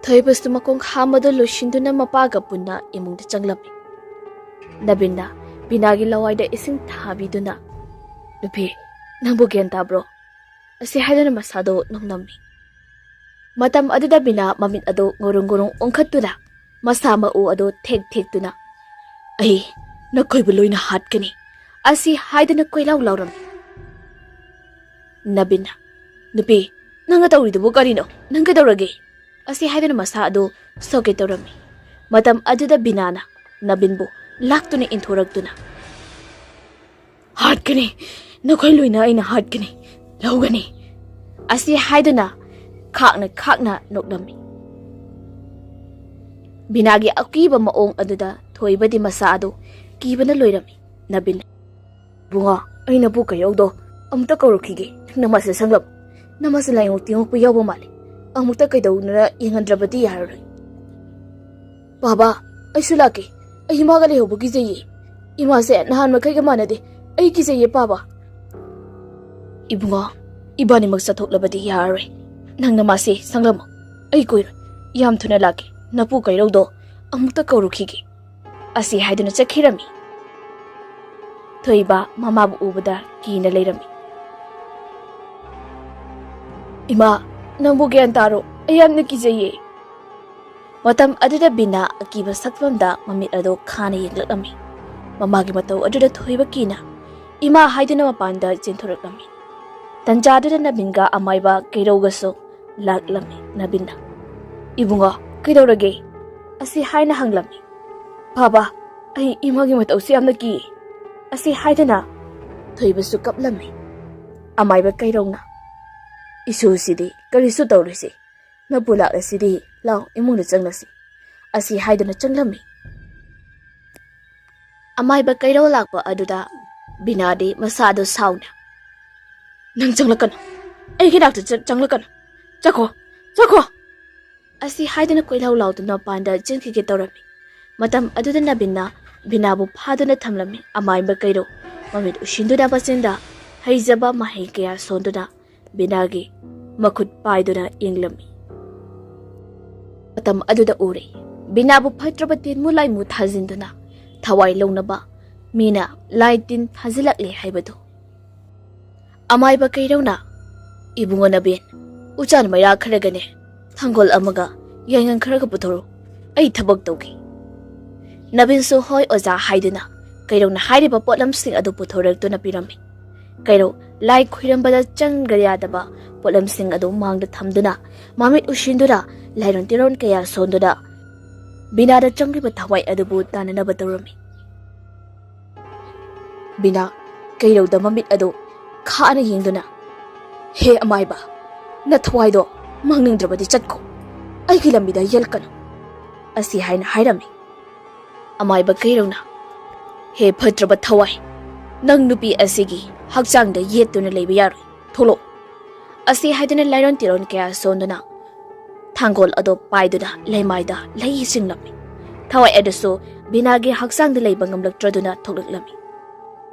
ꯊꯣꯏꯕꯁꯨ ꯃꯈꯣꯡ ꯍꯥꯝꯕꯗꯨ ꯂꯣꯏꯁꯤꯟꯗꯨꯅ ꯃꯄꯥꯒ ꯄꯨꯟꯅ ꯏꯃꯨꯡꯗ ꯆꯪꯂꯝꯃꯤ꯫ ꯅꯕꯤꯟꯅ ꯕꯤꯅꯥꯒꯤ ꯂꯋꯥꯏꯗ ꯏꯁꯤꯡ ꯊꯥꯕꯤꯗꯨꯅ, "ꯅꯨꯄꯤ, ꯅꯪꯕꯨ ꯒ꯭ꯌꯥꯟ ꯇꯥꯕ꯭ꯔꯣ?" ꯑꯁꯤ ꯍꯥꯏꯗꯨꯅ ꯃꯁꯥꯗꯨ ꯅꯣꯡꯅꯝꯃꯤ꯫ ꯃꯇꯝ ꯑꯗꯨꯗ ꯕꯤꯅꯥ ꯃꯃꯤꯠ ꯑꯗꯨ ꯉꯨꯔꯨꯡ ꯉꯨꯔꯨꯡ ꯑꯣꯟꯈꯠꯇꯨꯅ ꯃꯁꯥ ꯃꯎ ꯑꯗꯨ ꯊꯦꯛ ꯊꯦꯛꯇꯨꯅ, "ꯑꯩ ꯅꯈꯣꯏꯕꯨ ꯂꯣꯏꯅ ꯍꯥꯠꯀꯅꯤ," ꯑꯁꯤ ꯍꯥꯏꯗꯨꯅ ꯀꯣꯏꯂꯥꯎ ꯂꯥꯎꯔꯝꯃꯤ꯫ ꯅꯕꯤꯟꯅ, "ꯅꯨꯄꯤ, ꯅꯪꯅ ꯇꯧꯔꯤꯗꯨꯕꯨ ꯀꯔꯤꯅꯣ? ꯅꯪ ꯀꯩꯗꯧꯔꯒꯦ?" ꯑꯁꯤ ꯍꯥꯏꯗꯨꯅ ꯃꯁꯥ ꯑꯗꯨ ꯁꯣꯛꯀꯦ ꯇꯧꯔꯝꯃꯤ꯫ ꯃꯇꯝ ꯑꯗꯨꯗ ꯕꯤꯅꯥꯅ ꯅꯕꯤꯟꯕꯨ ꯂꯥꯛꯇꯨꯅ ꯏꯟꯊꯣꯔꯛꯇꯨꯅ, "ꯍꯥꯠꯀꯅꯤ, ꯅꯈꯣꯏ ꯂꯣꯏꯅ ꯑꯩꯅ ꯍꯥꯠꯀꯅꯤ, ꯂꯧꯒꯅꯤ," ꯑꯁꯤ ꯍꯥꯏꯗꯨꯅ ꯈꯥꯛꯅ ꯈꯥꯛꯅ ꯅꯣꯛꯂꯝꯃꯤ꯫ ꯕꯤꯅꯥꯒꯤ ꯑꯀꯤꯕ ꯃꯑꯣꯡ ꯑꯗꯨꯗ ꯊꯣꯏꯕꯗꯤ ꯃꯁꯥ ꯑꯗꯨ ꯀꯤꯕꯅ ꯂꯣꯏꯔꯝꯃꯤ꯫ ꯅꯕꯤꯟ, "ꯏꯕꯨꯡꯉꯣ, ꯑꯩ ꯅꯕꯨ ꯀꯩꯔꯧꯗꯣ ꯑꯃꯨꯛꯇ ꯀꯧꯔꯛꯈꯤꯒꯦ꯫ ꯅꯃꯥꯁꯦ ꯁꯪꯂꯕ? ꯅꯃꯥꯁꯦ ꯂꯥꯏꯉꯣꯛ ꯇꯤꯡꯉꯣꯛꯄ ꯌꯥꯎꯕ ꯃꯥꯜꯂꯤ꯫ ꯑꯃꯨꯛꯇ ꯀꯩꯗꯧꯅꯔ ꯌꯦꯡꯍꯟꯗ꯭ꯔꯕꯗꯤ ꯌꯥꯔꯔꯣꯏ꯫" "ꯕꯥꯕꯥ, ꯑꯩꯁꯨ ꯂꯥꯛꯀꯦ꯫ ꯑꯩ ꯏꯃꯥꯒ ꯂꯩꯍꯧꯕ ꯀꯤꯖꯩꯌꯦ꯫ ꯏꯃꯥꯁꯦ ꯅꯍꯥꯟ ꯃꯈꯩꯒ ꯃꯥꯟꯅꯗꯦ꯫ ꯑꯩ ꯀꯤꯖꯩꯌꯦ, ꯕꯥꯕꯥ꯫" "ꯏꯕꯨꯡꯉꯣ, ꯏꯕꯥꯅꯤꯃꯛ ꯆꯠꯊꯣꯛꯂꯕꯗꯤ ꯌꯥꯔꯣꯏ꯫ ꯅꯪꯅ ꯃꯥꯁꯦ ꯁꯪꯂꯝꯃꯣ꯫ ꯑꯩ ꯀꯨꯏꯔꯣꯏ꯫ ꯌꯥꯝ ꯊꯨꯅ ꯂꯥꯛꯀꯦ꯫ ꯅꯄꯨ ꯀꯩꯔꯧꯗꯣ ꯑꯃꯨꯛꯇ ꯀꯧꯔꯨꯈꯤꯒꯦ꯫" ꯑꯁꯤ ꯍꯥꯏꯗꯨꯅ ꯆꯠꯈꯤꯔꯝꯃꯤ꯫ ꯊꯣꯏꯕ ꯃꯃꯥꯕꯨ ꯎꯕꯗ ꯀꯤꯅ ꯂꯩꯔꯝꯃꯤ꯫ "ꯏꯃꯥ, ꯅꯪꯕꯨ ꯒ꯭ꯌꯥꯟ ꯇꯥꯔꯣ꯫ ꯑꯩ ꯌꯥꯝꯅ ꯀꯤꯖꯩꯌꯦ꯫" ꯃꯇꯝ ꯑꯗꯨꯗ ꯕꯤꯅꯥ ꯑꯀꯤꯕ ꯁꯛꯐꯝꯗ ꯃꯃꯤꯠ ꯑꯗꯨ ꯈꯥꯅ ꯌꯦꯡꯂꯛꯂꯝꯃꯤ꯫ ꯃꯃꯥꯒꯤ ꯃꯇꯧ ꯑꯗꯨꯗ ꯊꯣꯏꯕ ꯀꯤꯅ "ꯏꯃꯥ" ꯍꯥꯏꯗꯨꯅ ꯃꯄꯥꯟꯗ ꯆꯦꯟꯊꯣꯔꯛꯂꯝꯃꯤ꯫ ꯇꯟꯖꯥꯗꯨꯗ ꯅꯕꯤꯟꯒ ꯑꯃꯥꯏꯕ ꯀꯩꯔꯧꯒꯁꯨ ꯂꯥꯛꯂꯝꯃꯤ꯫ ꯅꯕꯤꯟꯅ, "ꯏꯕꯨꯡꯉꯣ, ꯀꯩꯗꯧꯔꯒꯦ?" ꯑꯁꯤ ꯍꯥꯏꯅ ꯍꯪꯂꯝꯃꯤ꯫ "ꯕꯥꯕꯥ, ꯑꯩ ꯏꯃꯥꯒꯤ ꯃꯇꯧꯁꯤ ꯌꯥꯝꯅ ꯀꯤ꯫" ꯑꯁꯤ ꯍꯥꯏꯗꯨꯅ ꯊꯣꯏꯕꯁꯨ ꯀꯞꯂꯝꯃꯤ꯫ ꯑꯃꯥꯏꯕ ꯀꯩꯔꯧꯅ, "ꯏꯁꯨꯁꯤꯗꯤ ꯀꯔꯤꯁꯨ ꯇꯧꯔꯣꯏꯁꯤ꯫ ꯅꯄꯨ ꯂꯥꯛꯂꯁꯤꯗꯤ, ꯂꯥꯎ, ꯏꯃꯨꯡꯗ ꯆꯪꯂꯁꯤ꯫" ꯑꯁꯤ ꯍꯥꯏꯗꯨꯅ ꯆꯪꯂꯝꯃꯤ꯫ ꯑꯃꯥꯏꯕ ꯀꯩꯔꯧ ꯂꯥꯛꯄ ꯑꯗꯨꯗ ꯕꯤꯅꯥꯗꯤ ꯃꯁꯥꯗꯨ ꯁꯥꯎꯅ, "ꯅꯪ ꯆꯪꯂꯛꯀꯅꯨ, ꯑꯩꯒꯤ ꯅꯥꯛꯇ ꯆ-, ꯆꯪꯂꯛꯀꯅꯨ꯫ ꯆꯠꯈꯣ, ꯆꯠꯈꯣ!" ꯑꯁꯤ ꯍꯥꯏꯗꯨꯅ ꯀꯣꯏꯂꯥꯎ ꯂꯥꯎꯗꯨꯅ ꯃꯄꯥꯟꯗ ꯆꯦꯟꯈꯤꯒꯦ ꯇꯧꯔꯝꯃꯤ꯫ ꯃꯇꯝ ꯑꯗꯨꯗ ꯅꯕꯤꯟꯅ ꯕꯤꯅꯥꯕꯨ ꯐꯥꯗꯨꯅ ꯊꯝꯂꯝꯃꯤ꯫ ꯑꯃꯥꯏꯕ ꯀꯩꯔꯧ ꯃꯃꯤꯠ ꯎꯁꯤꯟꯗꯨꯅ ꯃꯆꯤꯟꯗ ꯍꯩꯖꯕ ꯃꯍꯩ ꯀꯌꯥ ꯁꯣꯟꯗꯨꯅ ꯕꯤꯅꯥꯒꯤ ꯃꯈꯨꯠ ꯄꯥꯏꯗꯨꯅ ꯌꯦꯡꯂꯝꯃꯤ꯫ ꯃꯇꯝ ꯑꯗꯨꯗ ꯎꯔꯦ, ꯕꯤꯅꯥꯕꯨ ꯐꯠꯇ꯭ꯔꯕ ꯇꯤꯟꯃꯨ ꯂꯥꯏꯃꯨ ꯊꯥꯖꯤꯟꯗꯨꯅ ꯊꯋꯥꯏ ꯂꯧꯅꯕ ꯃꯤꯅ ꯂꯥꯏ ꯇꯤꯟ ꯊꯥꯖꯤꯜꯂꯛꯂꯦ ꯍꯥꯏꯕꯗꯨ꯫ ꯑꯃꯥꯏꯕ ꯀꯩꯔꯧꯅ, "ꯏꯕꯨꯡꯉꯣ ꯅꯕꯤꯟ, ꯎꯆꯥꯟ ꯃꯩꯔꯥ ꯈꯔꯒꯅꯦ, ꯊꯥꯡꯒꯣꯜ ꯑꯃꯒ ꯌꯥꯏꯉꯪ ꯈꯔꯒ ꯄꯨꯊꯣꯔꯛꯎ, ꯑꯩ ꯊꯕꯛ ꯇꯧꯒꯦ꯫" ꯅꯕꯤꯟꯁꯨ "ꯍꯣꯏ ꯑꯣꯖꯥ" ꯍꯥꯏꯗꯨꯅ ꯀꯩꯔꯧꯅ ꯍꯥꯏꯔꯤꯕ ꯄꯣꯠꯂꯝꯁꯤꯡ ꯑꯗꯨ ꯄꯨꯊꯣꯔꯛꯇꯨꯅ ꯄꯤꯔꯝꯃꯤ꯫ ꯀꯩꯔꯧ ꯂꯥꯏ ꯈꯨꯏꯔꯝꯕꯗ ꯆꯪꯗ ꯌꯥꯗꯕ ꯄꯣꯠꯂꯝꯁꯤꯡ ꯑꯗꯨ ꯃꯥꯡꯗ ꯊꯝꯗꯨꯅ, ꯃꯃꯤꯠ ꯎꯁꯤꯟꯗꯨꯅ, ꯂꯥꯏꯔꯣꯟ ꯇꯤꯔꯣꯟ ꯀꯌꯥ ꯁꯣꯟꯗꯨꯅ ꯕꯤꯅꯥꯗ ꯆꯪꯂꯤꯕ ꯊꯋꯥꯏ ꯑꯗꯨꯕꯨ ꯇꯥꯟꯅꯅꯕ ꯇꯧꯔꯝꯃꯤ꯫ ꯕꯤꯅꯥ ꯀꯩꯔꯧꯗ ꯃꯃꯤꯠ ꯑꯗꯨ ꯈꯥꯅ ꯌꯦꯡꯗꯨꯅ, "ꯍꯦ ꯑꯃꯥꯏꯕ, ꯅꯊꯋꯥꯏꯗꯣ ꯃꯥꯡꯅꯤꯡꯗ꯭ꯔꯕꯗꯤ ꯆꯠꯈꯣ, ꯑꯩꯒꯤ ꯂꯝꯕꯤꯗ ꯌꯦꯜꯀꯅꯨ" ꯑꯁꯤ ꯍꯥꯏꯅ ꯍꯥꯏꯔꯝꯃꯤ꯫ ꯑꯃꯥꯏꯕ ꯀꯩꯔꯧꯅ, "ꯍꯦ ꯐꯠꯇ꯭ꯔꯕ ꯊꯋꯥꯏ, ꯅꯪ ꯅꯨꯄꯤ ꯑꯁꯤꯒꯤ ꯍꯛꯆꯥꯡꯗ ꯌꯦꯠꯇꯨꯅ ꯂꯩꯕ ꯌꯥꯔꯣꯏ, ꯊꯣꯛꯂꯛꯑꯣ" ꯑꯁꯤ ꯍꯥꯏꯗꯨꯅ ꯂꯥꯏꯔꯣꯟ ꯇꯤꯔꯣꯟ ꯀꯌꯥ ꯁꯣꯟꯗꯨꯅ ꯊꯥꯡꯒꯣꯜ ꯑꯗꯣ ꯄꯥꯏꯗꯨꯅ ꯂꯩꯃꯥꯏꯗ ꯂꯩ ꯆꯤꯡꯂꯝꯃꯤ꯫ ꯊꯋꯥꯏ ꯑꯗꯨꯁꯨ ꯕꯤꯅꯥꯒꯤ ꯍꯛꯆꯥꯡꯗ ꯂꯩꯕ ꯉꯝꯂꯛꯇ꯭ꯔꯗꯨꯅ ꯊꯣꯛꯂꯛꯂꯝꯃꯤ꯫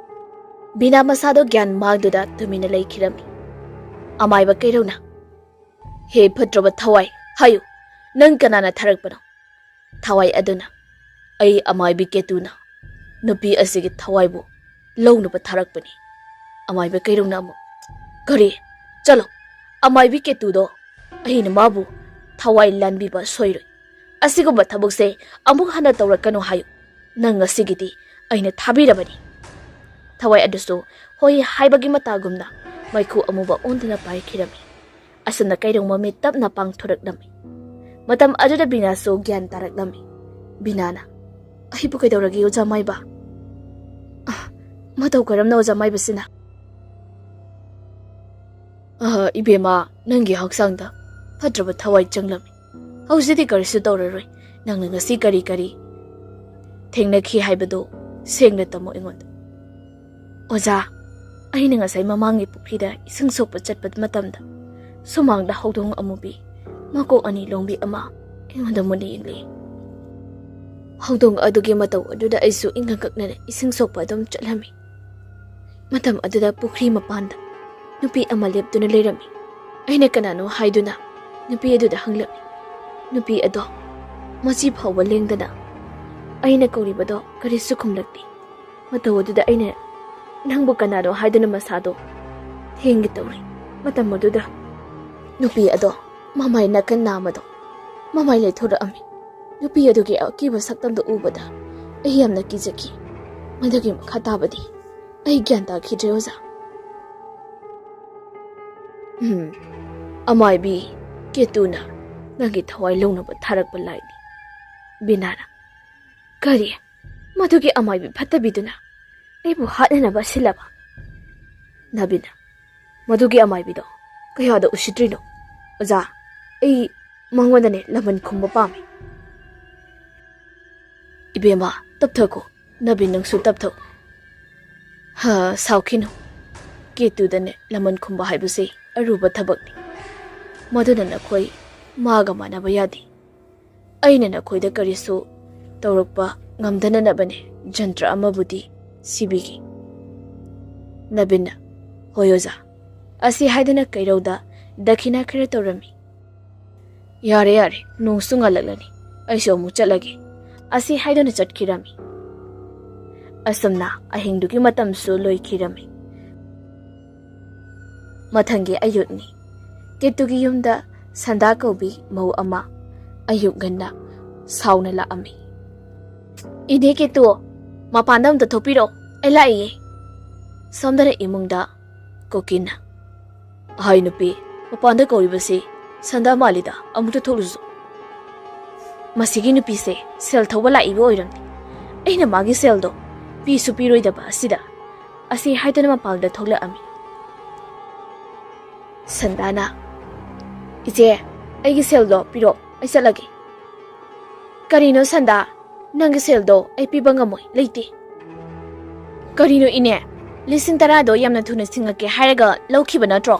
ꯕꯤꯅꯥ ꯃꯁꯥꯗꯣ ꯒ꯭ꯌꯥꯟ ꯃꯥꯡꯗꯨꯅ ꯇꯨꯃꯤꯟꯅ ꯂꯩꯈꯤꯔꯝꯃꯤ꯫ ꯑꯃꯥꯏꯕ ꯀꯩꯔꯧꯅ, "ꯍꯦ ꯐꯠꯇ꯭ꯔꯕ ꯊꯋꯥꯏ, ꯍꯥꯏꯌꯨ, ꯅꯪ ꯀꯅꯥꯅ ꯊꯥꯔꯛꯄꯅꯣ?" ꯊꯋꯥꯏ ꯑꯗꯨꯅ, "ꯑꯩ ꯑꯃꯥꯏꯕꯤ ꯀꯦꯇꯨꯅ ꯅꯨꯄꯤ ꯑꯁꯤꯒꯤ ꯊꯋꯥꯏꯕꯨ ꯂꯧꯅꯕ ꯊꯥꯔꯛꯄꯅꯤ꯫" ꯑꯃꯥꯏꯕ ꯀꯩꯔꯧꯅ ꯑꯃꯨꯛ, "ꯀꯔꯤ? ꯆꯠꯂꯣ, ꯑꯃꯥꯏꯕꯤ ꯀꯦꯇꯨꯗꯣ, ꯑꯩꯅ ꯃꯥꯕꯨ ꯊꯋꯥꯏ ꯂꯥꯟꯕꯤꯕ ꯁꯣꯏꯔꯣꯏ꯫ ꯑꯁꯤꯒꯨꯝꯕ ꯊꯕꯛꯁꯦ ꯑꯃꯨꯛ ꯍꯟꯅ ꯇꯧꯔꯛꯀꯅꯨ ꯍꯥꯏꯌꯨ꯫ ꯅꯪ ꯉꯁꯤꯒꯤꯗꯤ ꯑꯩꯅ ꯊꯥꯕꯤꯔꯕꯅꯤ꯫" ꯊꯋꯥꯏ ꯑꯗꯨꯁꯨ ꯍꯣꯏ ꯍꯥꯏꯕꯒꯤ ꯃꯇꯥꯒꯨꯝꯅ ꯃꯩꯈꯨ ꯑꯃꯨꯕ ꯑꯣꯟꯗꯨꯅ ꯄꯥꯏꯈꯤꯔꯝꯃꯤ꯫ ꯑꯁꯨꯝꯅ ꯀꯩꯔꯧ ꯃꯃꯤꯠ ꯇꯞꯅ ꯄꯥꯡꯊꯣꯔꯛꯂꯝꯃꯤ꯫ ꯃꯇꯝ ꯑꯗꯨꯗ ꯕꯤꯅꯥꯁꯨ ꯒ꯭ꯌꯥꯟ ꯇꯥꯔꯛꯂꯝꯃꯤ꯫ ꯕꯤꯅꯥꯅ, "ꯑꯩꯕꯨ ꯀꯩꯗꯧꯔꯒꯦ, ꯑꯣꯖꯥ ꯃꯥꯏꯕ?" "ꯑ, ꯃꯇꯧ ꯀꯔꯝꯅ, ꯑꯣꯖꯥ ꯃꯥꯏꯕꯁꯤꯅ?" "ꯑ, ꯏꯕꯦꯝꯃ, ꯅꯪꯒꯤ ꯍꯛꯆꯥꯡꯗ ꯐꯠꯇ꯭ꯔꯕ ꯊꯋꯥꯏ ꯆꯪꯂꯝꯃꯤ꯫ ꯍꯧꯖꯤꯛꯇꯤ ꯀꯔꯤꯁꯨ ꯇꯧꯔꯔꯣꯏ꯫ ꯅꯪꯅ ꯉꯁꯤ ꯀꯔꯤ ꯀꯔꯤ ꯊꯦꯡꯅꯈꯤ ꯍꯥꯏꯕꯗꯨ ꯁꯦꯡꯅ ꯇꯝꯃꯨ ꯑꯩꯉꯣꯟꯗ꯫" "ꯑꯣꯖꯥ, ꯑꯩꯅ ꯉꯁꯥꯏ ꯃꯃꯥꯡꯒꯤ ꯄꯨꯈ꯭ꯔꯤꯗ ꯏꯁꯤꯡ ꯁꯣꯛꯄ ꯆꯠꯄ ꯃꯇꯝꯗ ꯁꯨꯃꯥꯡꯗ ꯍꯧꯗꯣꯡ ꯑꯃꯨꯕꯤ ꯃꯀꯣꯛ ꯑꯅꯤ ꯂꯣꯡꯕꯤ ꯑꯃ ꯑꯩꯉꯣꯟꯗ ꯃꯨꯟꯅ ꯌꯦꯡꯂꯛꯏ꯫ ꯍꯧꯗꯣꯡ ꯑꯗꯨꯒꯤ ꯃꯇꯧ ꯑꯗꯨꯗ ꯑꯩꯁꯨ ꯏꯪꯉꯛ ꯀꯛꯅꯅ ꯏꯁꯤꯡ ꯁꯣꯛꯄ ꯑꯗꯨꯝ ꯆꯠꯂꯝꯃꯤ꯫ ꯃꯇꯝ ꯑꯗꯨꯗ ꯄꯨꯈ꯭ꯔꯤ ꯃꯄꯥꯟꯗ ꯅꯨꯄꯤ ꯑꯃ ꯂꯦꯞꯇꯨꯅ ꯂꯩꯔꯝꯃꯤ꯫ ꯑꯩꯅ ꯀꯅꯥꯅꯣ ꯍꯥꯏꯗꯨꯅ ꯅꯨꯄꯤ ꯑꯗꯨꯗ ꯍꯪꯂꯛꯏ꯫ ꯅꯨꯄꯤ ꯑꯗꯣ ꯃꯆꯤ ꯐꯥꯎꯕ ꯂꯦꯡꯗꯅ ꯑꯩꯅ ꯀꯧꯔꯤꯕꯗꯣ ꯀꯔꯤꯁꯨ ꯈꯨꯝꯂꯛꯇꯦ꯫ ꯃꯇꯧ ꯑꯗꯨꯗ ꯑꯩꯅ ꯅꯪꯕꯨ ꯀꯅꯥꯅꯣ ꯍꯥꯏꯗꯨꯅ ꯃꯁꯥꯗꯣ ꯊꯦꯡꯒꯦ ꯇꯧꯔꯤ꯫ ꯃꯇꯝ ꯑꯗꯨꯗ ꯅꯨꯄꯤ ꯑꯗꯣ ꯃꯃꯥꯏ ꯅꯥꯀꯟ ꯅꯥꯝꯃꯗꯣ ꯃꯃꯥꯏ ꯂꯩꯊꯣꯔꯛꯑꯝꯃꯤ꯫ ꯅꯨꯄꯤ ꯑꯗꯨꯒꯤ ꯑꯀꯤꯕ ꯁꯛꯇꯝꯗꯨ ꯎꯕꯗ ꯑꯩ ꯌꯥꯝꯅ ꯀꯤꯖꯈꯤ꯫ ꯃꯗꯨꯒꯤ ꯃꯈꯥ ꯇꯥꯕꯗꯤ ꯑꯩ ꯒ꯭ꯌꯥꯟ ꯇꯥꯈꯤꯗ꯭ꯔꯦ, ꯑꯣꯖꯥ꯫" "ꯎꯝ, ꯑꯃꯥꯏꯕꯤ ꯀꯦꯇꯨꯅ ꯅꯪꯒꯤ ꯊꯋꯥꯏ ꯂꯧꯅꯕ ꯊꯥꯔꯛꯄ ꯂꯥꯏꯅꯤ꯫" ꯕꯤꯅꯥꯅ, "ꯀꯔꯤ? ꯃꯗꯨꯒꯤ ꯑꯃꯥꯏꯕꯤ ꯐꯠꯇꯕꯤꯗꯨꯅ ꯑꯩꯕꯨ ꯍꯥꯠꯅꯅꯕ ꯁꯤꯜꯂꯕ?" ꯅꯕꯤꯅ, "ꯃꯗꯨꯒꯤ ꯑꯃꯥꯏꯕꯤꯗꯣ ꯀꯌꯥꯗ ꯎꯁꯤꯠꯇ꯭ꯔꯤꯅꯣ? ꯑꯣꯖꯥ, ꯑꯩ ꯃꯉꯣꯟꯗꯅꯦ ꯂꯃꯟ ꯈꯨꯝꯕ ꯄꯥꯝꯃꯤ꯫" "ꯏꯕꯦꯝꯃ, ꯇꯞꯊꯈꯣ꯫ ꯅꯕꯤꯟ, ꯅꯪꯁꯨ ꯇꯞꯊꯧ꯫" "ꯍ, ꯁꯥꯎꯈꯤꯅꯨ꯫ ꯀꯦꯇꯨꯗꯅꯦ ꯂꯃꯟ ꯈꯨꯝꯕ ꯍꯥꯏꯕꯁꯤ ꯑꯔꯨꯕ ꯊꯕꯛꯅꯤ꯫ ꯃꯗꯨꯅ ꯅꯈꯣꯏ ꯃꯥꯒ ꯃꯥꯟꯅꯕ ꯌꯥꯗꯦ꯫ ꯑꯩꯅ ꯅꯈꯣꯏꯗ ꯀꯔꯤꯁꯨ ꯇꯧꯔꯛꯄ ꯉꯝꯗꯅꯅꯕꯅꯦ ꯖꯟꯇ꯭ꯔ ꯑꯃꯕꯨꯗꯤ ꯁꯤꯕꯤꯒꯦ꯫ ꯅꯕꯤꯟꯅ, "ꯍꯣꯏ ꯑꯣꯖꯥ"꯫ ꯑꯁꯤ ꯍꯥꯏꯗꯨꯅ ꯀꯩꯔꯧꯗ ꯗꯈꯤꯅꯥ ꯈꯔ ꯇꯧꯔꯝꯃꯤ꯫ "ꯌꯥꯔꯦ, ꯌꯥꯔꯦ, ꯅꯣꯡꯁꯨ ꯉꯥꯜꯂꯛꯂꯅꯤ, ꯑꯩꯁꯨ ꯑꯃꯨꯛ ꯆꯠꯂꯒꯦ"꯫ ꯑꯁꯤ ꯍꯥꯏꯗꯨꯅ ꯆꯠꯈꯤꯔꯝꯃꯤ꯫ ꯑꯁꯨꯝꯅ ꯑꯍꯤꯡꯗꯨꯒꯤ ꯃꯇꯝꯁꯨ ꯂꯣꯏꯈꯤꯔꯝꯃꯤ꯫ ꯃꯊꯪꯒꯤ ꯑꯌꯨꯛꯅꯤ꯫ ꯀꯦꯇꯨꯒꯤ ꯌꯨꯝꯗ ꯁꯟꯗꯥ ꯀꯧꯕꯤ ꯃꯧ ꯑꯃ ꯑꯌꯨꯛ ꯉꯟꯅ ꯁꯥꯎꯅ ꯂꯥꯛꯑꯝꯃꯤ꯫ "ꯏꯅꯦ ꯀꯦꯇꯨ, ꯃꯄꯥꯟꯗ ꯑꯝꯇ ꯊꯣꯛꯄꯤꯔꯛꯑꯣ, ꯑꯩ ꯂꯥꯛꯏꯌꯦ"꯫ ꯁꯣꯝꯗꯅ ꯏꯃꯨꯡꯗ ꯀꯨꯀꯤꯅ, "ꯍꯥꯏ ꯅꯨꯄꯤ, ꯃꯄꯥꯟꯗ ꯀꯧꯔꯤꯕꯁꯤ ꯁꯟꯗꯥ ꯃꯥꯜꯂꯤꯗ, ꯑꯃꯨꯛꯇ ꯊꯣꯛꯂꯨꯁꯨ"꯫ "ꯃꯁꯤꯒꯤ ꯅꯨꯄꯤꯁꯦ ꯁꯦꯜ ꯊꯧꯕ ꯂꯥꯛꯏꯕ ꯑꯣꯏꯔꯝꯅꯤ꯫ ꯑꯩꯅ ꯃꯥꯒꯤ ꯁꯦꯜꯗꯣ ꯄꯤꯁꯨ ꯄꯤꯔꯣꯏꯗꯕ ꯑꯁꯤꯗ"꯫ ꯑꯁꯤ ꯍꯥꯏꯗꯨꯅ ꯃꯄꯥꯟꯗ ꯊꯣꯛꯂꯛꯑꯝꯃꯤ꯫ ꯁꯟꯗꯥꯅ, "ꯏꯆꯦ, ꯑꯩꯒꯤ ꯁꯦꯜꯗꯣ ꯄꯤꯔꯣ, ꯑꯩ ꯆꯠꯂꯒꯦ"꯫ "ꯀꯔꯤꯅꯣ ꯁꯟꯗꯥ? ꯅꯪꯒꯤ ꯁꯦꯜꯗꯣ ꯑꯩ ꯄꯤꯕ ꯉꯝꯃꯣꯏ, ꯂꯩꯇꯦ"꯫ "ꯀꯔꯤꯅꯣ ꯏꯅꯦ? ꯂꯤꯁꯤꯡ ꯇꯔꯥꯗꯣ ꯌꯥꯝꯅ ꯊꯨꯅ ꯁꯤꯡꯉꯛꯀꯦ ꯍꯥꯏꯔꯒ ꯂꯧꯈꯤꯕ ꯅꯠꯇ꯭ꯔꯣ?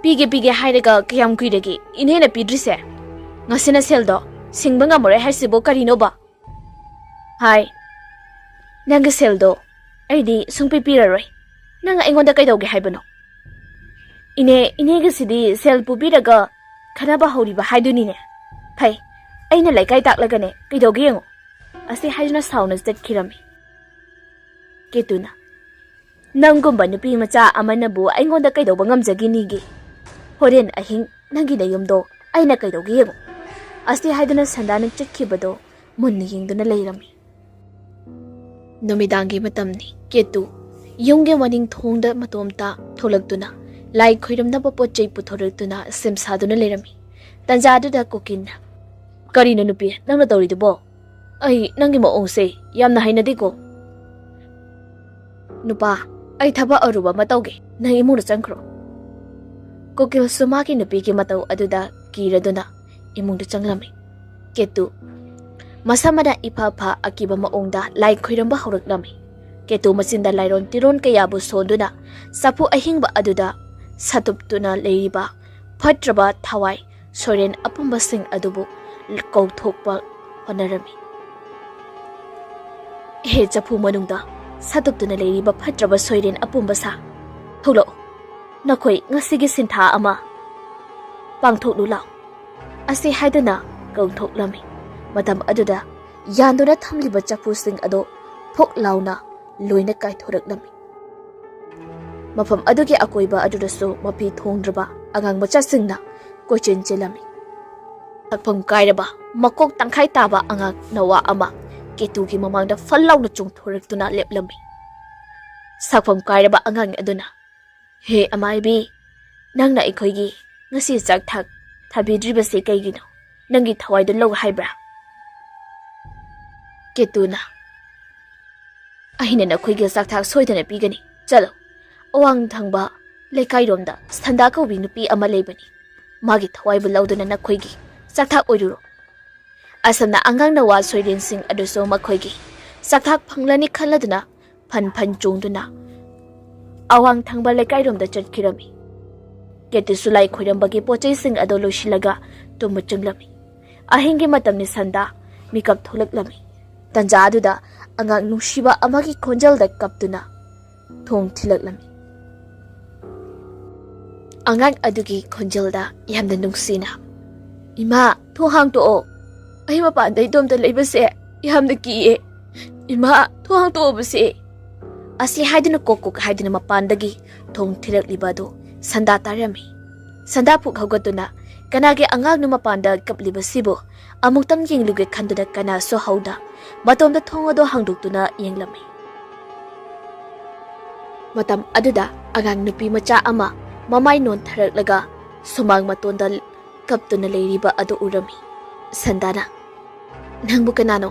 ꯄꯤꯒꯦ ꯄꯤꯒꯦ ꯍꯥꯏꯔꯒ ꯀꯌꯥꯝ ꯀꯨꯏꯔꯒꯦ ꯏꯅꯦꯅ ꯄꯤꯗ꯭ꯔꯤꯁꯦ? ꯉꯁꯤꯅ ꯁꯦꯜꯗꯣ ꯁꯤꯡꯕ ꯉꯝꯃꯔꯣꯏ ꯍꯥꯏꯁꯤꯕꯨ ꯀꯔꯤꯅꯣꯕ?" "ꯍꯥꯏ, ꯅꯪꯒꯤ ꯁꯦꯜꯗꯣ ꯑꯩꯗꯤ ꯁꯨꯡꯄꯤ ꯄꯤꯔꯔꯣꯏ꯫ ꯅꯪ ꯑꯩꯉꯣꯟꯗ ꯀꯩꯗꯧꯒꯦ ꯍꯥꯏꯕꯅꯣ?" "ꯏꯅꯦ, ꯏꯅꯦꯒꯤꯁꯤꯗꯤ ꯁꯦꯜ ꯄꯨꯕꯤꯔꯒ ꯈꯠꯅꯕ ꯍꯧꯔꯤꯕ ꯍꯥꯏꯗꯨꯅꯤꯅꯦ꯫ ꯐꯩ, ꯑꯩꯅ ꯂꯩꯀꯥꯏ ꯇꯥꯛꯂꯒꯅꯦ ꯀꯩꯗꯧꯒꯦ ꯌꯦꯡꯉꯨ꯫ ꯑꯁꯤ ꯍꯥꯏꯗꯨꯅ ꯁꯥꯎꯅ ꯆꯠꯈꯤꯔꯝꯃꯤ꯫ ꯀꯦꯇꯨꯅ, "ꯅꯪꯒꯨꯝꯕ ꯅꯨꯄꯤ ꯃꯆꯥ ꯑꯃꯅꯕꯨ ꯑꯩꯉꯣꯟꯗ ꯀꯩꯗꯧꯕ ꯉꯝꯖꯒꯤꯅꯤꯒꯦ? ꯍꯣꯔꯦꯟ ꯑꯍꯤꯡ ꯅꯪꯒꯤ ꯅꯌꯨꯝꯗꯣ ꯑꯩꯅ ꯀꯩꯗꯧꯒꯦ ꯌꯦꯡꯉꯨ"꯫ ꯑꯁꯤ ꯍꯥꯏꯗꯨꯅ ꯁꯟꯗꯥꯅ ꯆꯠꯈꯤꯕꯗꯣ ꯃꯨꯟꯅ ꯌꯦꯡꯗꯨꯅ ꯂꯩꯔꯝꯃꯤ꯫ ꯅꯨꯃꯤꯗꯥꯡꯒꯤ ꯃꯇꯝꯅꯤ꯫ ꯀꯦꯇꯨ ꯌꯨꯝꯒꯤ ꯃꯅꯤꯡ ꯊꯣꯡꯗ ꯃꯇꯣꯝꯇ ꯊꯣꯛꯂꯛꯇꯨꯅ ꯂꯥꯏ ꯈꯣꯏꯔꯝꯅꯕ ꯄꯣꯠ ꯆꯩ ꯄꯨꯊꯣꯔꯛꯇꯨꯅ ꯁꯦꯝ ꯁꯥꯗꯨꯅ ꯂꯩꯔꯝꯃꯤ꯫ ꯇꯟꯖꯥꯗꯨꯗ ꯀꯨꯀꯤꯅ, "ꯀꯔꯤꯅꯣ ꯅꯨꯄꯤ, ꯅꯪꯅ ꯇꯧꯔꯤꯗꯨꯕꯣ? ꯑꯩ ꯅꯪꯒꯤ ꯃꯑꯣꯡꯁꯦ ꯌꯥꯝꯅ ꯍꯩꯅꯗꯦꯀꯣ"꯫ "ꯅꯨꯄꯥ, ꯑꯩ ꯊꯕꯛ ꯑꯔꯨꯕ ꯑꯃ ꯇꯧꯒꯦ, ꯅꯪ ꯏꯃꯨꯡꯗ ꯆꯪꯈ꯭ꯔꯣ"꯫ ꯀꯨꯀꯤꯜꯁꯨ ꯃꯥꯒꯤ ꯅꯨꯄꯤꯒꯤ ꯃꯇꯧ ꯑꯗꯨꯗ ꯀꯤꯔꯗꯨꯅ ꯏꯃꯨꯡꯗ ꯆꯪꯂꯝꯃꯤ꯫ ꯀꯦꯇꯨ ꯃꯁꯥꯃꯛꯅ ꯏꯐ ꯐ ꯑꯀꯤꯕ ꯃꯑꯣꯡꯗ ꯂꯥꯏ ꯈꯣꯏꯔꯝꯕ ꯍꯧꯔꯛꯂꯝꯃꯤ꯫ ꯀꯦꯇꯨ ꯃꯆꯤꯟꯗ ꯂꯥꯏꯔꯣꯟ ꯇꯤꯔꯣꯟ ꯀꯌꯥꯕꯨ ꯁꯣꯟꯗꯨꯅ ꯆꯐꯨ ꯑꯍꯤꯡꯕ ꯑꯗꯨꯗ ꯁꯥꯇꯨꯞꯇꯨꯅ ꯂꯩꯔꯤꯕ ꯐꯠꯇ꯭ꯔꯕ ꯊꯋꯥꯏ ꯁꯣꯔꯦꯟ ꯑꯄꯨꯝꯕꯁꯤꯡ ꯑꯗꯨꯕꯨ ꯀꯧꯊꯣꯛꯄ ꯍꯣꯠꯅꯔꯝꯃꯤ꯫ "ꯍꯦ ꯆꯐꯨ ꯃꯅꯨꯡꯗ ꯁꯥꯇꯨꯞꯇꯨꯅ ꯂꯩꯔꯤꯕ ꯐꯠꯇ꯭ꯔꯕ ꯁꯣꯏꯔꯦꯟ ꯑꯄꯨꯝꯕ ꯁꯥ, ꯊꯣꯛꯂꯛꯎ, ꯅꯈꯣꯏ ꯉꯁꯤꯒꯤ ꯁꯤꯟꯊꯥ ꯑꯃ ꯄꯥꯡꯊꯣꯛꯂꯨ ꯂꯥꯎ" ꯑꯁꯤ ꯍꯥꯏꯗꯨꯅ ꯀꯧꯊꯣꯛꯂꯝꯃꯤ꯫ ꯃꯇꯝ ꯑꯗꯨꯗ ꯌꯥꯟꯗꯨꯅ ꯊꯝꯂꯤꯕ ꯆꯐꯨꯁꯤꯡ ꯑꯗꯨ ꯐꯨꯛ ꯂꯥꯎꯅ ꯂꯣꯏꯅ ꯀꯥꯏꯊꯣꯔꯛꯂꯝꯃꯤ꯫ ꯃꯐꯝ ꯑꯗꯨꯒꯤ ꯑꯀꯣꯏꯕ ꯑꯗꯨꯗꯁꯨ ꯃꯐꯤ ꯊꯣꯡꯗ꯭ꯔꯕ ꯑꯉꯥꯡ ꯃꯆꯥꯁꯤꯡꯅ ꯀꯣꯏꯆꯦꯟ ꯆꯦꯜꯂꯝꯃꯤ꯫ ꯁꯛꯐꯝ ꯀꯥꯏꯔꯕ, ꯃꯀꯣꯛ ꯇꯪꯈꯥꯏ ꯇꯥꯕ ꯑꯉꯥꯡ ꯅꯋꯥ ꯑꯃ ꯀꯦꯇꯨꯒꯤ ꯃꯃꯥꯡꯗ ꯐꯜ ꯂꯥꯎꯅ ꯆꯣꯡꯊꯣꯔꯛꯇꯨꯅ ꯂꯦꯞꯂꯝꯃꯤ꯫ ꯁꯛꯐꯝ ꯀꯥꯏꯔꯕ ꯑꯉꯥꯡ ꯑꯗꯨꯅ, "ꯍꯦ ꯑꯃꯥꯏꯕꯤ, ꯅꯪꯅ ꯑꯩꯈꯣꯏꯒꯤ ꯉꯁꯤ ꯆꯥꯛ ꯊꯥꯛ ꯊꯥꯕꯤꯗ꯭ꯔꯤꯕꯁꯤ ꯀꯩꯒꯤꯅꯣ? ꯅꯪꯒꯤ ꯊꯋꯥꯏꯗꯨ ꯂꯧ ꯍꯥꯏꯕ꯭ꯔꯥ?" ꯀꯦꯇꯨꯅ, "ꯑꯩꯅ ꯅꯈꯣꯏꯒꯤ ꯆꯥꯛ ꯊꯥꯛ ꯁꯣꯏꯗꯅ ꯄꯤꯒꯅꯤ꯫ ꯆꯠꯂꯣ, ꯑꯋꯥꯡ ꯊꯪꯕ ꯂꯩꯀꯥꯏꯔꯣꯝꯗ ꯁꯟꯗꯥ ꯀꯧꯕꯤ ꯅꯨꯄꯤ ꯑꯃ ꯂꯩꯕꯅꯤ꯫ ꯃꯥꯒꯤ ꯊꯋꯥꯏꯕꯨ ꯂꯧꯗꯨꯅ ꯅꯈꯣꯏꯒꯤ ꯆꯥꯛ ꯊꯥꯛ ꯑꯣꯏꯔꯨꯔꯣ"꯫ ꯑꯁꯨꯝꯅ ꯑꯉꯥꯡ ꯅꯋꯥ ꯁꯣꯏꯔꯦꯟꯁꯤꯡ ꯑꯗꯨꯁꯨ ꯃꯈꯣꯏꯒꯤ ꯆꯥꯛ ꯊꯥꯛ ꯐꯪꯂꯅꯤ ꯈꯜꯂꯗꯨꯅ ꯐꯟ ꯐꯟ ꯆꯣꯡꯗꯨꯅ ꯑꯋꯥꯡ ꯊꯪꯕ ꯂꯩꯀꯥꯏꯔꯣꯝꯗ ꯆꯠꯈꯤꯔꯝꯃꯤ꯫ ꯀꯦꯇꯨꯁꯨ ꯂꯥꯏ ꯈꯣꯏꯔꯝꯕꯒꯤ ꯄꯣꯠꯆꯩꯁꯤꯡ ꯑꯗꯨ ꯂꯣꯏꯁꯤꯜꯂꯒ ꯇꯨꯝꯕ ꯆꯪꯂꯝꯃꯤ꯫ ꯑꯍꯤꯡꯒꯤ ꯃꯇꯝꯅꯤ꯫ ꯁꯟꯗꯥ ꯃꯤꯀꯞ ꯊꯣꯛꯂꯛꯂꯝꯃꯤ꯫ ꯇꯟꯖꯥ ꯑꯗꯨꯗ ꯑꯉꯥꯡ ꯅꯨꯡꯁꯤꯕ ꯑꯃꯒꯤ ꯈꯣꯟꯖꯦꯜꯗ ꯀꯞꯇꯨꯅ ꯊꯣꯡ ꯊꯤꯜꯂꯛꯂꯝꯃꯤ꯫ ꯑꯉꯥꯡ ꯑꯗꯨꯒꯤ ꯈꯣꯟꯖꯦꯜꯗ ꯌꯥꯝꯅ ꯅꯨꯡꯁꯤꯅ, "ꯏꯃꯥ, ꯊꯣꯡ ꯍꯥꯡꯗꯣꯛꯑꯣ꯫ ꯑꯩ ꯃꯄꯥꯟꯗ ꯏꯇꯣꯝꯇ ꯂꯩꯕꯁꯦ ꯌꯥꯝꯅ ꯀꯤꯌꯦ꯫ ꯏꯃꯥ, ꯊꯣꯡ ꯍꯥꯡꯗꯣꯛꯑꯣꯕꯁꯦ"꯫ ꯑꯁꯤ ꯍꯥꯏꯗꯨꯅ ꯀꯣꯛ ꯀꯣꯛ ꯍꯥꯏꯗꯨꯅ ꯃꯄꯥꯟꯗꯒꯤ ꯊꯣꯡ ꯊꯤꯜꯂꯛꯂꯤꯕ ꯑꯗꯨ ꯁꯟꯗꯥ ꯇꯥꯔꯝꯃꯤ꯫ ꯁꯟꯗꯥ ꯐꯨꯛ ꯍꯧꯒꯠꯇꯨꯅ, "ꯀꯅꯥꯒꯤ ꯑꯉꯥꯡꯅꯣ ꯃꯄꯥꯟꯗ ꯀꯞꯂꯤꯕꯁꯤꯕꯨ?" ꯑꯃꯨꯛꯇꯪ ꯌꯦꯡꯂꯨꯒꯦ ꯈꯟꯗꯨꯅ ꯀꯅꯥꯁꯨ ꯍꯧꯗ ꯃꯇꯣꯝꯇ ꯊꯣꯡ ꯑꯗꯨ ꯍꯥꯡꯗꯣꯛꯇꯨꯅ ꯌꯦꯡꯂꯝꯃꯤ꯫ ꯃꯇꯝ ꯑꯗꯨꯗ ꯑꯉꯥꯡ ꯅꯨꯄꯤ ꯃꯆꯥ ꯑꯃ ꯃꯃꯥꯏ ꯅꯣꯟꯊꯔꯛꯂꯒ ꯁꯨꯃꯥꯡ ꯃꯇꯣꯟꯗ ꯀꯞꯇꯨꯅ ꯂꯩꯔꯤꯕ ꯑꯗꯨ ꯎꯔꯝꯃꯤ꯫ ꯁꯟꯗꯥꯅ, "ꯅꯪꯕꯨ ꯀꯅꯥꯅꯣ?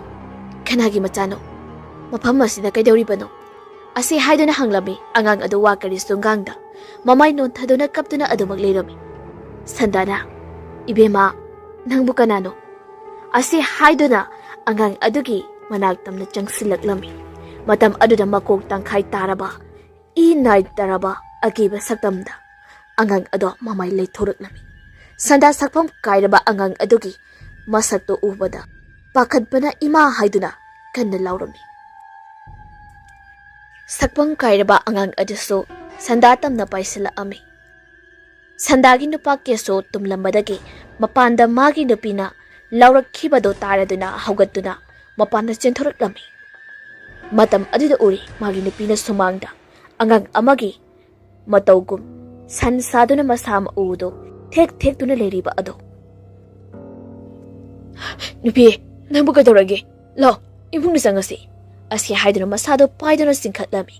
ꯀꯅꯥꯒꯤ ꯃꯆꯥꯅꯣ? ꯃꯐꯝ ꯑꯁꯤꯗ ꯀꯩꯗꯧꯔꯤꯕꯅꯣ?" ꯑꯁꯤ ꯍꯥꯏꯗꯨꯅ ꯍꯪꯂꯝꯃꯤ꯫ ꯑꯉꯥꯡ ꯑꯗꯨ ꯋꯥ ꯀꯔꯤꯁꯨ ꯉꯥꯡꯗ ꯃꯃꯥꯏ ꯅꯣꯟꯊꯗꯨꯅ ꯀꯞꯇꯨꯅ ꯑꯗꯨꯃꯛ ꯂꯩꯔꯝꯃꯤ꯫ ꯁꯟꯗꯥꯅ, "ꯏꯕꯦꯝꯃ, ꯅꯪꯕꯨ ꯀꯅꯥꯅꯣ?" ꯑꯁꯤ ꯍꯥꯏꯗꯨꯅ ꯑꯉꯥꯡ ꯑꯗꯨꯒꯤ ꯃꯅꯥꯛ ꯇꯝꯅ ꯆꯪꯁꯤꯜꯂꯛꯂꯝꯃꯤ꯫ ꯃꯇꯝ ꯑꯗꯨꯗ ꯃꯀꯣꯛ ꯇꯪꯈꯥꯏ ꯇꯥꯔꯕ, ꯏ ꯅꯥꯏ ꯇꯥꯔꯕ ꯑꯀꯤꯕ ꯁꯛꯇꯝꯗ ꯑꯉꯥꯡ ꯑꯗꯣ ꯃꯃꯥꯏ ꯂꯩꯊꯣꯔꯛꯂꯝꯃꯤ꯫ ꯁꯟꯗꯥ ꯁꯛꯐꯝ ꯀꯥꯏꯔꯕ ꯑꯉꯥꯡ ꯑꯗꯨꯒꯤ ꯃꯁꯛꯇꯨ ꯎꯕꯗ ꯄꯥꯈꯠꯄꯅ ꯏꯃꯥ ꯍꯥꯏꯗꯨꯅ ꯀꯟꯅ ꯂꯥꯎꯔꯝꯃꯤ꯫ ꯁꯛꯄꯪ ꯀꯥꯏꯔꯕ ꯑꯉꯥꯡ ꯑꯗꯨꯁꯨ ꯁꯟꯗꯥ ꯇꯝꯅ ꯄꯥꯏꯁꯤꯜꯂꯛꯑꯝꯃꯤ꯫ ꯁꯟꯗꯥꯒꯤ ꯅꯨꯄꯥ ꯀꯦꯁꯣ ꯇꯨꯝꯂꯝꯕꯗꯒꯤ ꯃꯄꯥꯟꯗ ꯃꯥꯒꯤ ꯅꯨꯄꯤꯅ ꯂꯥꯎꯔꯛꯈꯤꯕꯗꯨ ꯇꯥꯔꯗꯨꯅ ꯍꯧꯒꯠꯇꯨꯅ ꯃꯄꯥꯟꯗ ꯆꯦꯟꯊꯣꯔꯛꯂꯝꯃꯤ꯫ ꯃꯇꯝ ꯑꯗꯨꯗ ꯎꯔꯤ ꯃꯥꯒꯤ ꯅꯨꯄꯤꯅ ꯁꯨꯃꯥꯡꯗ ꯑꯉꯥꯡ ꯑꯃꯒꯤ ꯃꯇꯧꯒꯨꯝ ꯁꯟ ꯁꯥꯗꯨꯅ ꯃꯁꯥ ꯃꯎꯗꯨ ꯊꯦꯛ ꯊꯦꯛꯇꯨꯅ ꯂꯩꯔꯤꯕ ꯑꯗꯨ꯫ "ꯅꯨꯄꯤ, ꯅꯪꯕꯨ ꯀꯩꯗꯧꯔꯒꯦ? ꯂꯥꯎ, ꯏꯃꯨꯡꯗ ꯆꯪꯉꯁꯤ," ꯑꯁꯤ ꯍꯥꯏꯗꯨꯅ ꯃꯁꯥꯗꯣ ꯄꯥꯏꯗꯨꯅ ꯆꯤꯡꯈꯠꯂꯝꯃꯤ꯫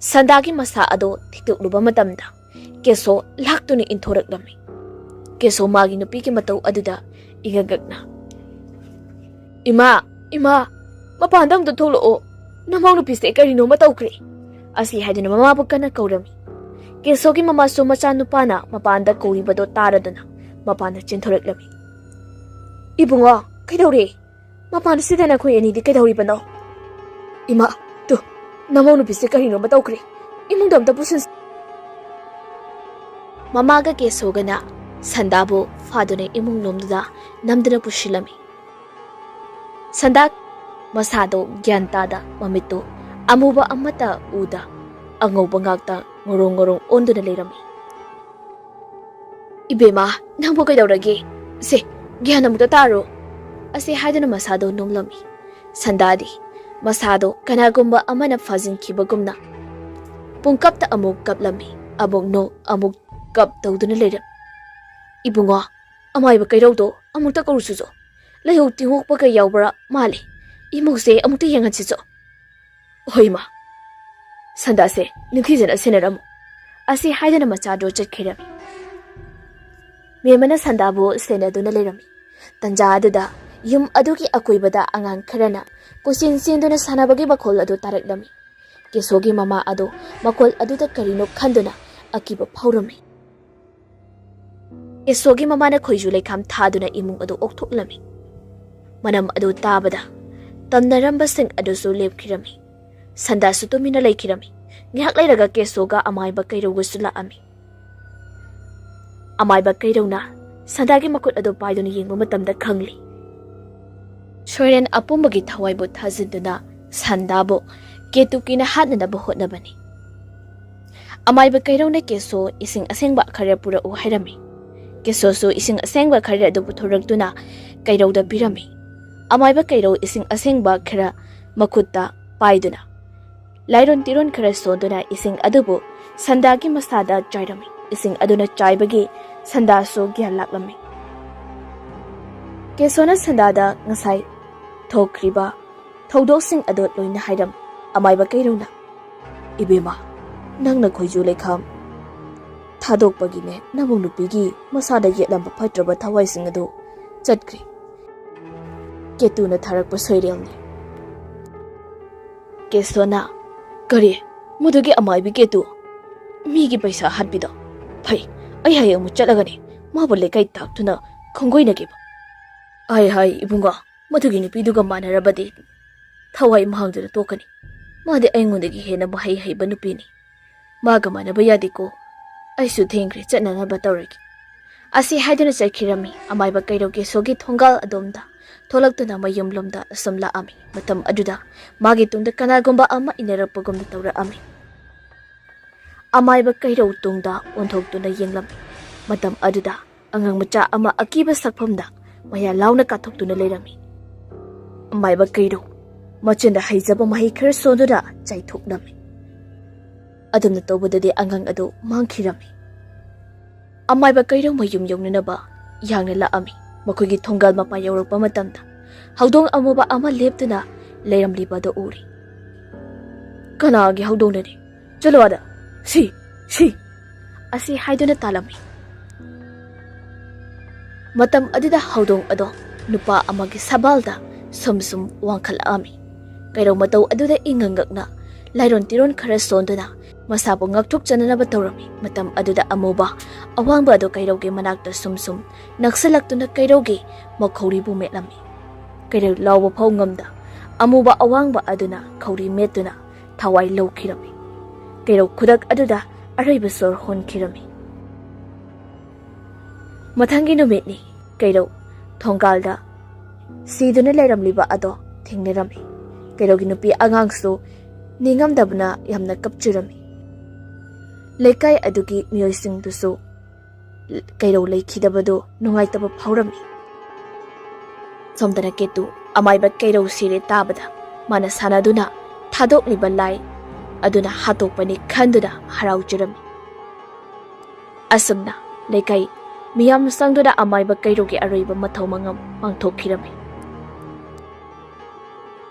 ꯁꯟꯗꯥꯒꯤ ꯃꯁꯥ ꯑꯗꯣ ꯊꯤꯛꯇꯣꯛꯂꯨꯕ ꯃꯇꯝꯗ ꯀꯦꯁꯣ ꯂꯥꯛꯇꯨꯅ ꯏꯟꯊꯣꯔꯛꯂꯝꯃꯤ꯫ ꯀꯦꯁꯣ ꯃꯥꯒꯤ ꯅꯨꯄꯤꯒꯤ ꯃꯇꯧ ꯑꯗꯨꯗ ꯏꯉꯛꯉꯛꯅ, "ꯏꯃꯥ, ꯏꯃꯥ, ꯃꯄꯥꯟꯗ ꯑꯝꯇ ꯊꯣꯛꯂꯛꯑꯣ, ꯅꯃꯧ ꯅꯨꯄꯤꯁꯦ ꯀꯔꯤꯅꯣꯃ ꯇꯧꯈ꯭ꯔꯦ," ꯑꯁꯤ ꯍꯥꯏꯗꯨꯅ ꯃꯃꯥꯕꯨ ꯀꯟꯅ ꯀꯧꯔꯝꯃꯤ꯫ ꯀꯦꯁꯣꯒꯤ ꯃꯃꯥꯁꯨ ꯃꯆꯥꯅꯨꯄꯥꯅ ꯃꯄꯥꯟꯗ ꯀꯧꯔꯤꯕꯗꯣ ꯇꯥꯔꯗꯨꯅ ꯃꯄꯥꯟꯗ ꯆꯦꯟꯊꯣꯔꯛꯂꯝꯃꯤ꯫ "ꯏꯕꯨꯡꯉꯣ, ꯀꯩꯗꯧꯔꯦ? ꯃꯄꯥꯟꯁꯤꯗ ꯅꯈꯣꯏ ꯑꯅꯤꯗꯤ ꯀꯩꯗꯧꯔꯤꯕꯅꯣ?" "ꯏꯃꯥ, ꯇꯨ, ꯅꯃꯧ ꯅꯨꯄꯤꯁꯦ ꯀꯔꯤꯅꯣꯃ ꯇꯧꯈ꯭ꯔꯦ, ꯏꯃꯨꯡꯗ ꯑꯝꯇ ꯄꯨꯁꯤꯟꯁꯤ꯫" ꯃꯃꯥꯒ ꯀꯦꯁꯣꯒꯅ ꯁꯟꯗꯥꯕꯨ ꯐꯥꯗꯨꯅ ꯏꯃꯨꯡ ꯂꯣꯝꯗꯨꯗ ꯅꯝꯗꯨꯅ ꯄꯨꯁꯤꯜꯂꯝꯃꯤ꯫ ꯁꯟꯗꯥ ꯃꯁꯥꯗꯣ ꯒ꯭ꯌꯥꯟ ꯇꯥꯗ ꯃꯃꯤꯠꯇꯣ ꯑꯃꯨꯕ ꯑꯃꯠꯇ ꯎꯗ ꯑꯉꯧꯕ ꯉꯥꯛꯇ ꯉꯣꯔꯣꯡ ꯉꯣꯔꯣꯡ ꯑꯣꯟꯗꯨꯅ ꯂꯩꯔꯝꯃꯤ꯫ "ꯏꯕꯦꯝꯃ, ꯅꯪꯕꯨ ꯀꯩꯗꯧꯔꯒꯦ? ꯁꯦ, ꯒ꯭ꯌꯥꯟ ꯑꯃꯨꯛꯇ ꯇꯥꯔꯣ," ꯑꯁꯤ ꯍꯥꯏꯗꯨꯅ ꯃꯁꯥꯗꯣ ꯅꯣꯝꯂꯝꯃꯤ꯫ ꯁꯟꯗꯥꯗꯤ ꯃꯁꯥꯗꯣ ꯀꯅꯥꯒꯨꯝꯕ ꯑꯃꯅ ꯐꯥꯖꯤꯟꯈꯤꯕꯒꯨꯝꯅ ꯄꯨꯡꯀꯞꯇ ꯑꯃꯨꯛ ꯀꯞꯂꯝꯃꯤ, ꯑꯃꯨꯛ ꯅꯣꯛ ꯑꯃꯨꯛ ꯀꯞ ꯇꯧꯗꯨꯅ ꯂꯩꯔꯝꯃꯤ꯫ "ꯏꯕꯨꯡꯉꯣ, ꯑꯃꯥꯏꯕ ꯀꯩꯔꯧꯗꯣ ꯑꯃꯨꯛꯇ ꯀꯧꯔꯨꯁꯨꯁꯣ꯫ ꯂꯩꯍꯧ ꯇꯤꯡꯉꯣꯛꯄꯒ ꯌꯥꯎꯕ꯭ꯔꯥ ꯃꯥꯜꯂꯦ꯫ ꯏꯃꯧꯁꯦ ꯑꯃꯨꯛꯇ ꯌꯦꯡꯍꯟꯁꯤꯁꯣ꯫" "ꯍꯣꯏ ꯏꯃꯥ, ꯁꯟꯗꯥꯁꯦ ꯅꯤꯡꯊꯤꯖꯅ ꯁꯦꯟꯅꯔꯝꯃꯨ," ꯑꯁꯤ ꯍꯥꯏꯗꯨꯅ ꯃꯆꯥꯗꯣ ꯆꯠꯈꯤꯔꯝꯃꯤ꯫ ꯃꯦꯝꯃꯅ ꯁꯟꯗꯥꯕꯨ ꯁꯦꯟꯅꯗꯨꯅ ꯂꯩꯔꯝꯃꯤ꯫ ꯇꯟꯖꯥ ꯑꯗꯨꯗ ꯌꯨꯝ ꯑꯗꯨꯒꯤ ꯑꯀꯣꯏꯕꯗ ꯑꯉꯥꯡ ꯈꯔꯅ ꯀꯣꯏꯆꯦꯟ ꯆꯦꯟꯗꯨꯅ ꯁꯥꯟꯅꯕꯒꯤ ꯃꯈꯣꯜ ꯑꯗꯨ ꯇꯥꯔꯛꯂꯝꯃꯤ꯫ ꯀꯦꯁꯣꯒꯤ ꯃꯃꯥ ꯑꯗꯨ ꯃꯈꯣꯜ ꯑꯗꯨꯗ ꯀꯔꯤꯅꯣ ꯈꯟꯗꯨꯅ ꯑꯀꯤꯕ ꯐꯥꯎꯔꯝꯃꯤ꯫ ꯀꯦꯁꯣꯒꯤ ꯃꯃꯥꯅ ꯈꯣꯏꯖꯨ ꯂꯩꯈꯥꯝ ꯊꯥꯗꯨꯅ ꯏꯃꯨꯡ ꯑꯗꯨ ꯑꯣꯛꯊꯣꯛꯂꯝꯃꯤ꯫ ꯃꯅꯝ ꯑꯗꯨ ꯇꯥꯕꯗ ꯇꯝꯅꯔꯝꯕꯁꯤꯡ ꯑꯗꯨꯁꯨ ꯂꯦꯞꯈꯤꯔꯝꯃꯤ꯫ ꯁꯟꯗꯥꯁꯨ ꯇꯨꯃꯤꯟꯅ ꯂꯩꯈꯤꯔꯝꯃꯤ꯫ ꯉꯥꯏꯍꯥꯛ ꯂꯩꯔꯒ ꯀꯦꯁꯣꯒ ꯑꯃꯥꯏꯕ ꯀꯩꯔꯧꯒꯁꯨ ꯂꯥꯛꯑꯝꯃꯤ꯫ ꯑꯃꯥꯏꯕ ꯀꯩꯔꯧꯅ ꯁꯟꯗꯥꯒꯤ ꯃꯈꯨꯠ ꯑꯗꯨ ꯄꯥꯏꯗꯨꯅ ꯌꯦꯡꯕ ꯃꯇꯝꯗ ꯈꯪꯂꯤ꯫ ꯁꯣꯏꯔꯦꯟ ꯑꯄꯨꯝꯕꯒꯤ ꯊꯋꯥꯏꯕꯨ ꯊꯥꯖꯤꯟꯗꯨꯅ ꯁꯟꯗꯥꯕꯨ ꯀꯦꯇꯨꯀꯤꯅ ꯍꯥꯠꯅꯅꯕ ꯍꯣꯠꯅꯕꯅꯤ꯫ ꯑꯃꯥꯏꯕ ꯀꯩꯔꯧꯅ ꯀꯦꯁꯣ ꯏꯁꯤꯡ ꯑꯁꯦꯡꯕ ꯈꯔ ꯄꯨꯔꯛꯎ ꯍꯥꯏꯔꯝꯃꯤ꯫ ꯀꯦꯁꯣꯁꯨ ꯏꯁꯤꯡ ꯑꯁꯦꯡꯕ ꯈꯔ ꯑꯗꯨ ꯄꯨꯊꯣꯔꯛꯇꯨꯅ ꯀꯩꯔꯧꯗ ꯄꯤꯔꯝꯃꯤ꯫ ꯑꯃꯥꯏꯕ ꯀꯩꯔꯧ ꯏꯁꯤꯡ ꯑꯁꯦꯡꯕ ꯈꯔ ꯃꯈꯨꯠꯇ ꯄꯥꯏꯗꯨꯅ ꯂꯥꯏꯔꯣꯟ ꯇꯤꯔꯣꯟ ꯈꯔ ꯁꯣꯟꯗꯨꯅ ꯏꯁꯤꯡ ꯑꯗꯨꯕꯨ ꯁꯟꯗꯥꯒꯤ ꯃꯁꯥꯗ ꯆꯥꯏꯔꯝꯃꯤ꯫ ꯏꯁꯤꯡ ꯑꯗꯨꯅ ꯆꯥꯏꯕꯒꯤ ꯁꯟꯗꯥꯁꯨ ꯒ꯭ꯌꯥꯟ ꯂꯥꯛꯂꯝꯃꯤ꯫ ꯀꯦꯁꯣꯅ ꯁꯟꯗꯥꯗ ꯉꯁꯥꯏ ꯊꯣꯛꯈ꯭ꯔꯤꯕ ꯊꯧꯗꯣꯛꯁꯤꯡ ꯑꯗꯨ ꯂꯣꯏꯅ ꯍꯥꯏꯔꯝꯃꯤ꯫ ꯑꯃꯥꯏꯕ ꯀꯩꯔꯧꯅ, "ꯏꯕꯦꯝꯃ, ꯅꯪꯅ ꯈꯣꯏꯖꯨ ꯂꯩꯈꯥꯝ ꯊꯥꯗꯣꯛꯄꯒꯤꯅꯦ ꯅꯃꯧ ꯅꯨꯄꯤꯒꯤ ꯃꯁꯥꯗ ꯌꯦꯠꯂꯝꯕ ꯐꯠꯇ꯭ꯔꯕ ꯊꯋꯥꯏꯁꯤꯡ ꯑꯗꯨ ꯆꯠꯈ꯭ꯔꯦ꯫ ꯀꯦꯇꯨꯅ ꯊꯥꯔꯛꯄ ꯁꯣꯏꯔꯦꯜꯅꯤ꯫" ꯀꯦꯁꯣꯅ, "ꯀꯔꯤ? ꯃꯗꯨꯒꯤ ꯑꯃꯥꯏꯕꯤ ꯀꯦꯇꯨ? ꯃꯤꯒꯤ ꯄꯩꯁꯥ ꯍꯥꯠꯄꯤꯗꯣ? ꯐꯩ, ꯑꯩ ꯍꯌꯦꯡꯃꯨꯛ ꯆꯠꯂꯒꯅꯤ ꯃꯥꯕꯨ ꯂꯩꯀꯥꯏ ꯇꯥꯛꯇꯨꯅ ꯈꯣꯡꯒꯣꯏꯅꯒꯦꯕ꯫ ꯑꯩ ꯍꯥꯏ ꯏꯕꯨꯡꯉꯣ, ꯃꯗꯨꯒꯤ ꯅꯨꯄꯤꯗꯨꯒ ꯃꯥꯟꯅꯔꯕꯗꯤ ꯊꯋꯥꯏ ꯃꯥꯡꯗꯨꯅ ꯇꯣꯛꯀꯅꯤ꯫ ꯃꯥꯗꯤ ꯑꯩꯉꯣꯟꯗꯒꯤ ꯍꯦꯟꯅ ꯃꯍꯩ ꯍꯩꯕ ꯅꯨꯄꯤꯅꯤ꯫ ꯃꯥꯒ ꯃꯥꯟꯅꯕ ꯌꯥꯗꯦꯀꯣ꯫ ꯑꯩꯁꯨ ꯊꯦꯡꯈ꯭ꯔꯦ, ꯆꯠꯅꯅꯕ ꯇꯧꯔꯒꯦ꯫" ꯑꯁꯤ ꯍꯥꯏꯗꯨꯅ ꯆꯠꯈꯤꯔꯝꯃꯤ꯫ ꯑꯃꯥꯏꯕ ꯀꯩꯔꯧ ꯀꯦꯁꯣꯒꯤ ꯊꯣꯡꯒꯥꯜ ꯑꯗꯣꯝꯗ ꯊꯣꯛꯂꯛꯇꯨꯅ ꯃꯌꯨꯝꯂꯣꯝꯗ ꯑꯁꯨꯝ ꯂꯥꯛꯑꯝꯃꯤ꯫ ꯃꯇꯝ ꯑꯗꯨꯗ ꯃꯥꯒꯤ ꯇꯨꯡꯗ ꯀꯅꯥꯒꯨꯝꯕ ꯑꯃ ꯏꯟꯅꯔꯛꯄꯒꯨꯝꯅ ꯇꯧꯔꯛꯑꯝꯃꯤ꯫ ꯑꯃꯥꯏꯕ ꯀꯩꯔꯧ ꯇꯨꯡꯗ ꯑꯣꯟꯊꯣꯛꯇꯨꯅ ꯌꯦꯡꯂꯝꯃꯤ꯫ ꯃꯇꯝ ꯑꯗꯨꯗ ꯑꯉꯥꯡ ꯃꯆꯥ ꯑꯃ ꯑꯀꯤꯕ ꯁꯛꯐꯝꯗ ꯃꯌꯥ ꯂꯥꯎꯅ ꯀꯥꯊꯣꯛꯇꯨꯅ ꯂꯩꯔꯝꯃꯤ꯫ ꯑꯃꯥꯏꯕ ꯀꯩꯔꯧ ꯃꯆꯤꯟꯗ ꯍꯩꯖꯕ ꯃꯍꯩ ꯈꯔ ꯁꯣꯟꯗꯨꯅ ꯆꯥꯏꯊꯣꯛꯂꯝꯃꯤ꯫ ꯑꯗꯨꯝꯅ ꯇꯧꯕꯗꯗꯤ ꯑꯉꯥꯡ ꯑꯗꯨ ꯃꯥꯡꯈꯤꯔꯝꯃꯤ꯫ ꯑꯃꯥꯏꯕ ꯀꯩꯔꯧ ꯃꯌꯨꯝ ꯌꯧꯅꯅꯕ ꯌꯥꯡꯅ ꯂꯥꯛꯑꯝꯃꯤ꯫ ꯃꯈꯣꯏꯒꯤ ꯊꯣꯡꯒꯥꯜ ꯃꯄꯥ ꯌꯧꯔꯛꯄ ꯃꯇꯝꯗ ꯍꯧꯗꯣꯡ ꯑꯃꯨꯕ ꯑꯃ ꯂꯦꯞꯇꯨꯅ ꯂꯩꯔꯝꯂꯤꯕ ꯑꯗꯨ ꯎꯔꯤ꯫ "ꯀꯅꯥꯒꯤ ꯍꯧꯗꯣꯡꯅꯅꯤ? ꯆꯠꯂꯣ ꯑꯗ! ꯁꯤ! ꯁꯤ!" ꯑꯁꯤ ꯍꯥꯏꯗꯨꯅ ꯇꯥꯜꯂꯝꯃꯤ꯫ ꯃꯇꯝ ꯑꯗꯨꯗ ꯍꯧꯗꯣꯡ ꯑꯗꯣ ꯅꯨꯄꯥ ꯑꯃꯒꯤ ꯁꯕꯥꯜꯗ ꯁꯨꯝ ꯁꯨꯝ ꯋꯥꯡꯈꯠꯂꯛꯑꯝꯃꯤ꯫ ꯀꯩꯔꯧ ꯃꯇꯧ ꯑꯗꯨꯗ ꯏꯉꯛ ꯉꯛꯅ ꯂꯥꯏꯔꯣꯟ ꯇꯤꯔꯣꯟ ꯈꯔ ꯁꯣꯟꯗꯨꯅ ꯃꯁꯥꯕꯨ ꯉꯥꯛꯊꯣꯛꯆꯅꯅꯕ ꯇꯧꯔꯝꯃꯤ꯫ ꯃꯇꯝ ꯑꯗꯨꯗ ꯑꯃꯨꯕ ꯑꯋꯥꯡꯕ ꯑꯗꯨ ꯀꯩꯔꯧꯒꯤ ꯃꯅꯥꯛꯇ ꯁꯨꯝ ꯁꯨꯝ ꯅꯛꯁꯤꯜꯂꯛꯇꯨꯅ ꯀꯩꯔꯧꯒꯤ ꯃꯈꯧꯔꯤꯕꯨ ꯃꯦꯠꯂꯝꯃꯤ꯫ ꯀꯩꯔꯧ ꯂꯥꯎꯕ ꯐꯥꯎ ꯉꯝꯗ ꯑꯃꯨꯕ ꯑꯋꯥꯡꯕ ꯑꯗꯨꯅ ꯈꯧꯔꯤ ꯃꯦꯠꯇꯨꯅ ꯊꯋꯥꯏ ꯂꯧꯈꯤꯔꯝꯃꯤ꯫ ꯀꯩꯔꯧ ꯈꯨꯗꯛ ꯑꯗꯨꯗ ꯑꯔꯣꯏꯕ ꯁꯣꯔ ꯍꯣꯟꯈꯤꯔꯝꯃꯤ꯫ ꯃꯊꯪꯒꯤ ꯅꯨꯃꯤꯠꯅꯤ꯫ ꯀꯩꯔꯧ ꯊꯣꯡꯒꯥꯜꯗ ꯁꯤꯗꯨꯅ ꯂꯩꯔꯝꯂꯤꯕ ꯑꯗꯣ ꯊꯦꯡꯅꯔꯝꯃꯤ꯫ ꯀꯩꯔꯧꯒꯤ ꯅꯨꯄꯤ ꯑꯉꯥꯡꯁꯨ ꯅꯤꯡꯉꯝꯗꯕꯅ ꯌꯥꯝꯅ ꯀꯞꯆꯔꯝꯃꯤ꯫ ꯂꯩꯀꯥꯏ ꯑꯗꯨꯒꯤ ꯃꯤꯑꯣꯏꯁꯤꯡꯗꯨꯁꯨ ꯀꯩꯔꯧ ꯂꯩꯈꯤꯗꯕꯗꯨ ꯅꯨꯡꯉꯥꯏꯇꯕ ꯐꯥꯎꯔꯝꯃꯤ꯫ ꯁꯣꯝꯗꯅ ꯀꯦꯇꯨ ꯑꯃꯥꯏꯕ ꯀꯩꯔꯧ ꯁꯤꯔꯦ ꯇꯥꯕꯗ ꯃꯥꯅ ꯁꯥꯟꯅꯗꯨꯅ ꯊꯥꯗꯣꯛꯂꯤꯕ ꯂꯥꯏ ꯑꯗꯨꯅ ꯍꯥꯠꯇꯣꯛꯄꯅꯤ ꯈꯟꯗꯨꯅ ꯍꯔꯥꯎꯖꯔꯝꯃꯤ꯫ ꯑꯁꯨꯝꯅ ꯂꯩꯀꯥꯏ ꯃꯤꯌꯥꯝ ꯆꯪꯗꯨꯅ ꯑꯃꯥꯏꯕ ꯀꯩꯔꯧꯒꯤ ꯑꯔꯣꯏꯕ ꯃꯊꯧ ꯃꯉꯝ ꯄꯥꯡꯊꯣꯛꯈꯤꯔꯝꯃꯤ꯫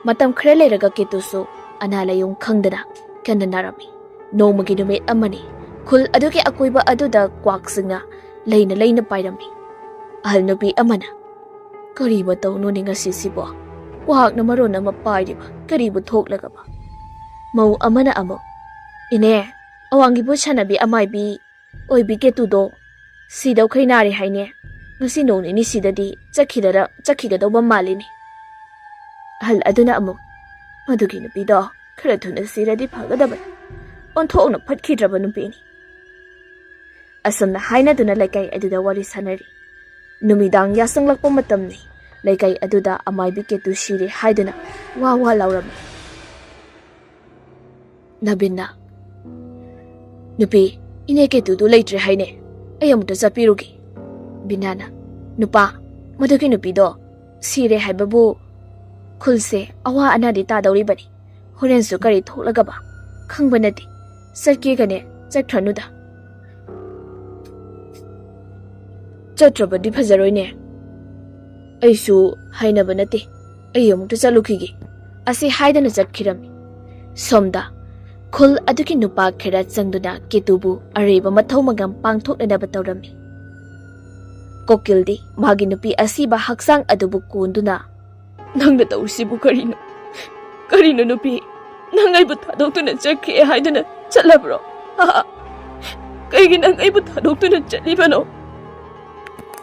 ꯃꯇꯝ ꯈꯔ ꯂꯩꯔꯒ ꯀꯦꯇꯨꯁꯨ ꯑꯅꯥ ꯂꯥꯏꯌꯣꯡ ꯈꯪꯗꯅ ꯀꯟꯅ ꯅꯥꯔꯝꯃꯤ꯫ ꯅꯣꯡꯃꯒꯤ ꯅꯨꯃꯤꯠ ꯑꯃꯅꯤ, ꯈꯨꯜ ꯑꯗꯨꯒꯤ ꯑꯀꯣꯏꯕ ꯑꯗꯨꯗ ꯀ꯭ꯋꯥꯛꯁꯤꯡꯅ ꯂꯩꯅ ꯂꯩꯅ ꯄꯥꯏꯔꯝꯃꯤ꯫ ꯑꯍꯜ ꯅꯨꯄꯤ ꯑꯃꯅ, "ꯀꯔꯤ ꯃꯇꯧꯅꯣꯅꯦ ꯉꯁꯤꯁꯤꯕꯣ? ꯀ꯭ꯋꯥꯛꯅ ꯃꯔꯣꯟ ꯑꯃ ꯄꯥꯏꯔꯤꯕ, ꯀꯔꯤꯕꯨ ꯊꯣꯛꯂꯒꯕ?" ꯃꯧ ꯑꯃꯅ ꯑꯃꯨꯛ, "ꯏꯅꯦ, ꯑꯋꯥꯡꯒꯤ ꯚꯨꯠ ꯁꯥꯟꯅꯕꯤ ꯑꯃꯥꯏꯕꯤ ꯑꯣꯏꯕꯤ ꯀꯦꯇꯨꯗꯣ ꯁꯤꯗꯧꯈꯩ ꯅꯥꯔꯦ ꯍꯥꯏꯅꯦ꯫ ꯉꯁꯤ ꯅꯣꯡ ꯅꯤꯅꯤ ꯁꯤꯗꯗꯤ ꯆꯠꯈꯤꯗꯔ-, ꯆꯠꯈꯤꯒꯗꯧꯕ ꯃꯥꯜꯂꯤꯅꯦ꯫" ꯑꯍꯜ ꯑꯗꯨꯅ ꯑꯃꯨꯛ, "ꯃꯗꯨꯒꯤ ꯅꯨꯄꯤꯗꯣ ꯈꯔ ꯊꯨꯅ ꯁꯤꯔꯗꯤ ꯐꯒꯗꯕꯅꯤ꯫ ꯑꯣꯟꯊꯣꯛꯅ ꯐꯠꯈꯤꯗ꯭ꯔꯕ ꯅꯨꯄꯤꯅꯤ꯫" ꯑꯁꯨꯝꯅ ꯍꯥꯏꯅꯗꯨꯅ ꯂꯩꯀꯥꯏ ꯑꯗꯨꯗ ꯋꯥꯔꯤ ꯁꯥꯟꯅꯔꯤ꯫ ꯅꯨꯃꯤꯗꯥꯡ ꯌꯥꯁꯪꯂꯛꯄ ꯃꯇꯝꯅꯤ꯫ ꯂꯩꯀꯥꯏ ꯑꯗꯨꯗ ꯑꯃꯥꯏꯕꯤ ꯀꯦꯇꯨ ꯁꯤꯔꯦ ꯍꯥꯏꯗꯨꯅ ꯋꯥ ꯋꯥ ꯂꯥꯎꯔꯝꯃꯤ꯫ ꯅꯕꯤꯟꯅ, "ꯅꯨꯄꯤ, ꯏꯅꯦ ꯀꯦꯇꯨꯗꯨ ꯂꯩꯇ꯭ꯔꯦ ꯍꯥꯏꯅꯦ꯫ ꯑꯩ ꯑꯃꯨꯛꯇ ꯆꯠꯄꯤꯔꯨꯒꯦ꯫" ꯕꯤꯅꯥꯅ, "ꯅꯨꯄꯥ, ꯃꯗꯨꯒꯤ ꯅꯨꯄꯤꯗꯣ ꯁꯤꯔꯦ ꯍꯥꯏꯕꯕꯨ ꯈꯨꯜꯁꯦ ꯑꯋꯥ ꯑꯅꯥꯗꯤ ꯇꯥꯗꯧꯔꯤꯕꯅꯤ꯫ ꯍꯣꯔꯦꯟꯁꯨ ꯀꯔꯤ ꯊꯣꯛꯂꯒꯕ ꯈꯪꯕ ꯅꯠꯇꯦ꯫ ꯆꯠꯀꯦꯒꯅꯦ ꯆꯠꯈ꯭ꯔꯅꯨꯗ꯫" "ꯆꯠꯇ꯭ꯔꯕꯗꯤ ꯐꯖꯔꯣꯏꯅꯦ꯫ ꯑꯩꯁꯨ ꯍꯥꯏꯅꯕ ꯅꯠꯇꯦ꯫ ꯑꯩ ꯑꯃꯨꯛꯇ ꯆꯠꯂꯨꯈꯤꯒꯦ꯫" ꯑꯁꯤ ꯍꯥꯏꯗꯅ ꯆꯠꯈꯤꯔꯝꯃꯤ꯫ ꯁꯣꯝꯗ ꯈꯨꯜ ꯑꯗꯨꯒꯤ ꯅꯨꯄꯥ ꯈꯔ ꯆꯪꯗꯨꯅ ꯀꯦꯇꯨꯕꯨ ꯑꯔꯩꯕ ꯃꯊꯧ ꯃꯉꯝ ꯄꯥꯡꯊꯣꯛꯅꯅꯕ ꯇꯧꯔꯝꯃꯤ꯫ ꯀꯣꯀꯤꯜꯗꯤ ꯃꯥꯒꯤ ꯅꯨꯄꯤ ꯑꯁꯤꯕ ꯍꯛꯆꯥꯡ ꯑꯗꯨꯕꯨ ꯀꯣꯟꯗꯨꯅ, "ꯅꯪꯅ ꯇꯧꯔꯤꯁꯤꯕꯨ ꯀꯔꯤꯅꯣ? ꯀꯔꯤꯅꯣ ꯅꯨꯄꯤ? ꯅꯪ ꯑꯩꯕꯨ ꯊꯥꯗꯣꯛꯇꯨꯅ ꯆꯠꯈ꯭ꯔꯦ ꯍꯥꯏꯗꯨꯅ ꯆꯠꯂꯕ꯭ꯔꯣ? ꯍꯥ? ꯀꯩꯒꯤ ꯅꯪ ꯑꯩꯕꯨ ꯊꯥꯗꯣꯛꯇꯨꯅ ꯆꯠꯂꯤꯕꯅꯣ?"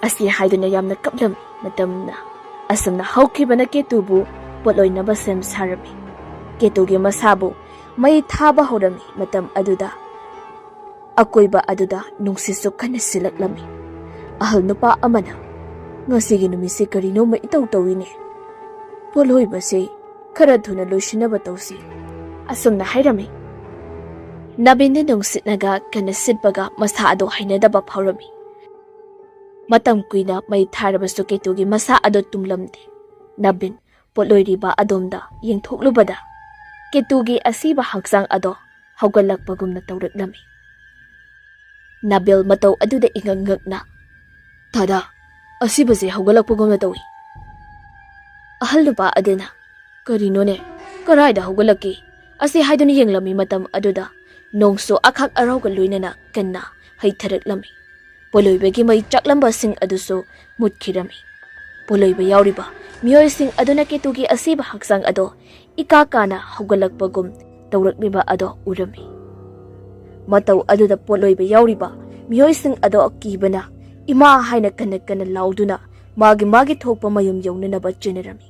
ꯑꯁꯤ ꯍꯥꯏꯗꯨꯅ ꯌꯥꯝꯅ ꯀꯞꯂꯝꯃꯤ꯫ ꯃꯇꯝꯅ ꯑꯁꯨꯝꯅ ꯍꯧꯈꯤꯕꯅ ꯀꯦꯇꯨꯕꯨ ꯄꯣꯠꯂꯣꯏꯅꯕ ꯁꯦꯝ ꯁꯥꯔꯝꯃꯤ꯫ ꯀꯦꯇꯨꯒꯤ ꯃꯁꯥꯕꯨ ꯃꯩ ꯊꯥꯕ ꯍꯧꯔꯝꯃꯤ꯫ ꯃꯇꯝ ꯑꯗꯨꯗ ꯑꯀꯣꯏꯕ ꯑꯗꯨꯗ ꯅꯨꯡꯁꯤꯠꯁꯨ ꯀꯟꯅ ꯁꯤꯜꯂꯛꯂꯝꯃꯤ꯫ ꯑꯍꯜ ꯅꯨꯄꯥ ꯑꯃꯅ, "ꯉꯁꯤꯒꯤ ꯅꯨꯃꯤꯠꯁꯤ ꯀꯔꯤꯅꯣꯃ ꯏꯇꯧ ꯇꯧꯏꯅꯦ꯫ ꯄꯣꯠꯂꯣꯏꯕꯁꯤ ꯈꯔ ꯊꯨꯅ ꯂꯣꯏꯁꯤꯟꯅꯕ ꯇꯧꯁꯤ꯫ ꯑꯁꯨꯝꯅ ꯍꯥꯏꯔꯝꯃꯤ꯫ ꯅꯕꯤꯟꯗꯤ ꯅꯨꯡꯁꯤꯠꯅꯒ ꯀꯟꯅ ꯁꯤꯠꯄꯒ ꯃꯁꯥ ꯑꯗꯣ ꯍꯩꯅꯗꯕ ꯐꯥꯎꯔꯝꯃꯤ꯫ ꯃꯇꯝ ꯀꯨꯏꯅ ꯃꯩ ꯊꯥꯔꯕꯁꯨ ꯀꯦꯇꯨꯒꯤ ꯃꯁꯥ ꯑꯗꯣ ꯇꯨꯝꯂꯝꯗꯦ꯫ ꯅꯕꯤꯟ ꯄꯣꯠꯂꯣꯏꯔꯤꯕ ꯑꯗꯣꯝꯗ ꯌꯦꯡꯊꯣꯛꯂꯨꯕꯗ ꯀꯦꯇꯨꯒꯤ ꯑꯁꯤꯕ ꯍꯛꯆꯥꯡ ꯑꯗꯣ ꯍꯧꯒꯠꯂꯛꯄꯒꯨꯝꯅ ꯇꯧꯔꯛꯂꯝꯃꯤ꯫ ꯅꯕꯤꯜ ꯃꯇꯧ ꯑꯗꯨꯗ ꯏꯉꯛ ꯉꯛꯅ, "ꯗꯥꯗꯥ, ꯑꯁꯤꯕꯁꯦ ꯍꯧꯒꯠꯂꯛꯄꯒꯨꯝꯅ ꯇꯧꯏ꯫" ꯑꯍꯜ ꯅꯨꯄꯥ ꯑꯗꯨꯅ, "ꯀꯔꯤꯅꯣꯅꯦ? ꯀꯔꯥꯏꯗ ꯍꯧꯒꯠꯂꯛꯀꯦ?" ꯑꯁꯤ ꯍꯥꯏꯗꯨꯅ ꯌꯦꯡꯂꯝꯃꯤ꯫ ꯃꯇꯝ ꯑꯗꯨꯗ ꯅꯣꯡꯁꯨ ꯑꯈꯥꯛ ꯑꯔꯥꯎꯒ ꯂꯣꯏꯅꯅ ꯀꯟꯅ ꯍꯩꯊꯔꯛꯂꯝꯃꯤ꯫ ꯄꯣꯂꯣꯏꯕꯒꯤ ꯃꯩ ꯆꯥꯛꯂꯝꯕꯁꯤꯡ ꯑꯗꯨꯁꯨ ꯃꯨꯠꯈꯤꯔꯝꯃꯤ꯫ ꯄꯣꯂꯣꯏꯕ ꯌꯥꯎꯔꯤꯕ ꯃꯤꯑꯣꯏꯁꯤꯡ ꯑꯗꯨꯅ ꯀꯦꯇꯨꯒꯤ ꯑꯁꯤꯕ ꯍꯛꯆꯥꯡ ꯑꯗꯣ ꯏꯀꯥ ꯀꯥꯅ ꯍꯧꯒꯠꯂꯛꯄꯒꯨꯝ ꯇꯧꯔꯛꯂꯤꯕ ꯑꯗꯣ ꯎꯔꯝꯃꯤ꯫ ꯃꯇꯧ ꯑꯗꯨꯗ ꯄꯣꯠꯂꯣꯏꯕ ꯌꯥꯎꯔꯤꯕ ꯃꯤꯑꯣꯏꯁꯤꯡ ꯑꯗꯣ ꯑꯀꯤꯕꯅ "ꯏꯃꯥ" ꯍꯥꯏꯅ ꯀꯟꯅ ꯀꯟꯅ ꯂꯥꯎꯗꯨꯅ ꯃꯥꯒꯤ ꯃꯥꯒꯤ ꯊꯣꯛꯄ ꯃꯌꯨꯝ ꯌꯧꯅꯅꯕ ꯆꯦꯟꯅꯔꯝꯃꯤ꯫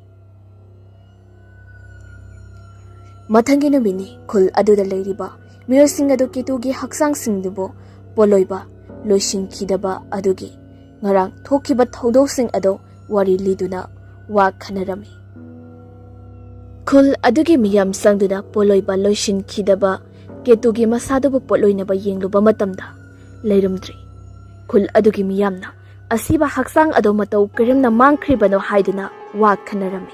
ꯃꯊꯪꯒꯤ ꯅꯨꯃꯤꯠꯅꯤ꯫ ꯈꯨꯜ ꯑꯗꯨꯗ ꯂꯩꯔꯤꯕ ꯃꯤꯑꯣꯏꯁꯤꯡ ꯑꯗꯨ ꯀꯦꯇꯨꯒꯤ ꯍꯛꯆꯥꯡꯁꯤꯡꯗꯨꯕꯨ ꯄꯣꯠꯂꯣꯏꯕ ꯂꯣꯏꯁꯤꯟꯈꯤꯗꯕ ꯑꯗꯨꯒꯤ ꯉꯔꯥꯡ ꯊꯣꯛꯈꯤꯕ ꯊꯧꯗꯣꯛꯁꯤꯡ ꯑꯗꯣ ꯋꯥꯔꯤ ꯂꯤꯗꯨꯅ ꯋꯥ ꯈꯟꯅꯔꯝꯃꯤ꯫ ꯈꯨꯜ ꯑꯗꯨꯒꯤ ꯃꯤꯌꯥꯝ ꯆꯪꯗꯨꯅ ꯄꯣꯠꯂꯣꯏꯕ ꯂꯣꯏꯁꯤꯟꯈꯤꯗꯕ ꯀꯦꯇꯨꯒꯤ ꯃꯁꯥꯗꯨꯕꯨ ꯄꯣꯠꯂꯣꯏꯅꯕ ꯌꯦꯡꯂꯨꯕ ꯃꯇꯝꯗ ꯂꯩꯔꯝꯗ꯭ꯔꯦ꯫ ꯈꯨꯜ ꯑꯗꯨꯒꯤ ꯃꯤꯌꯥꯝꯅ ꯑꯁꯤꯕ ꯍꯛꯆꯥꯡ ꯑꯗꯨ ꯃꯇꯧ ꯀꯔꯝꯅ ꯃꯥꯡꯈ꯭ꯔꯤꯕꯅꯣ ꯍꯥꯏꯗꯨꯅ ꯋꯥ ꯈꯟꯅꯔꯝꯃꯤ꯫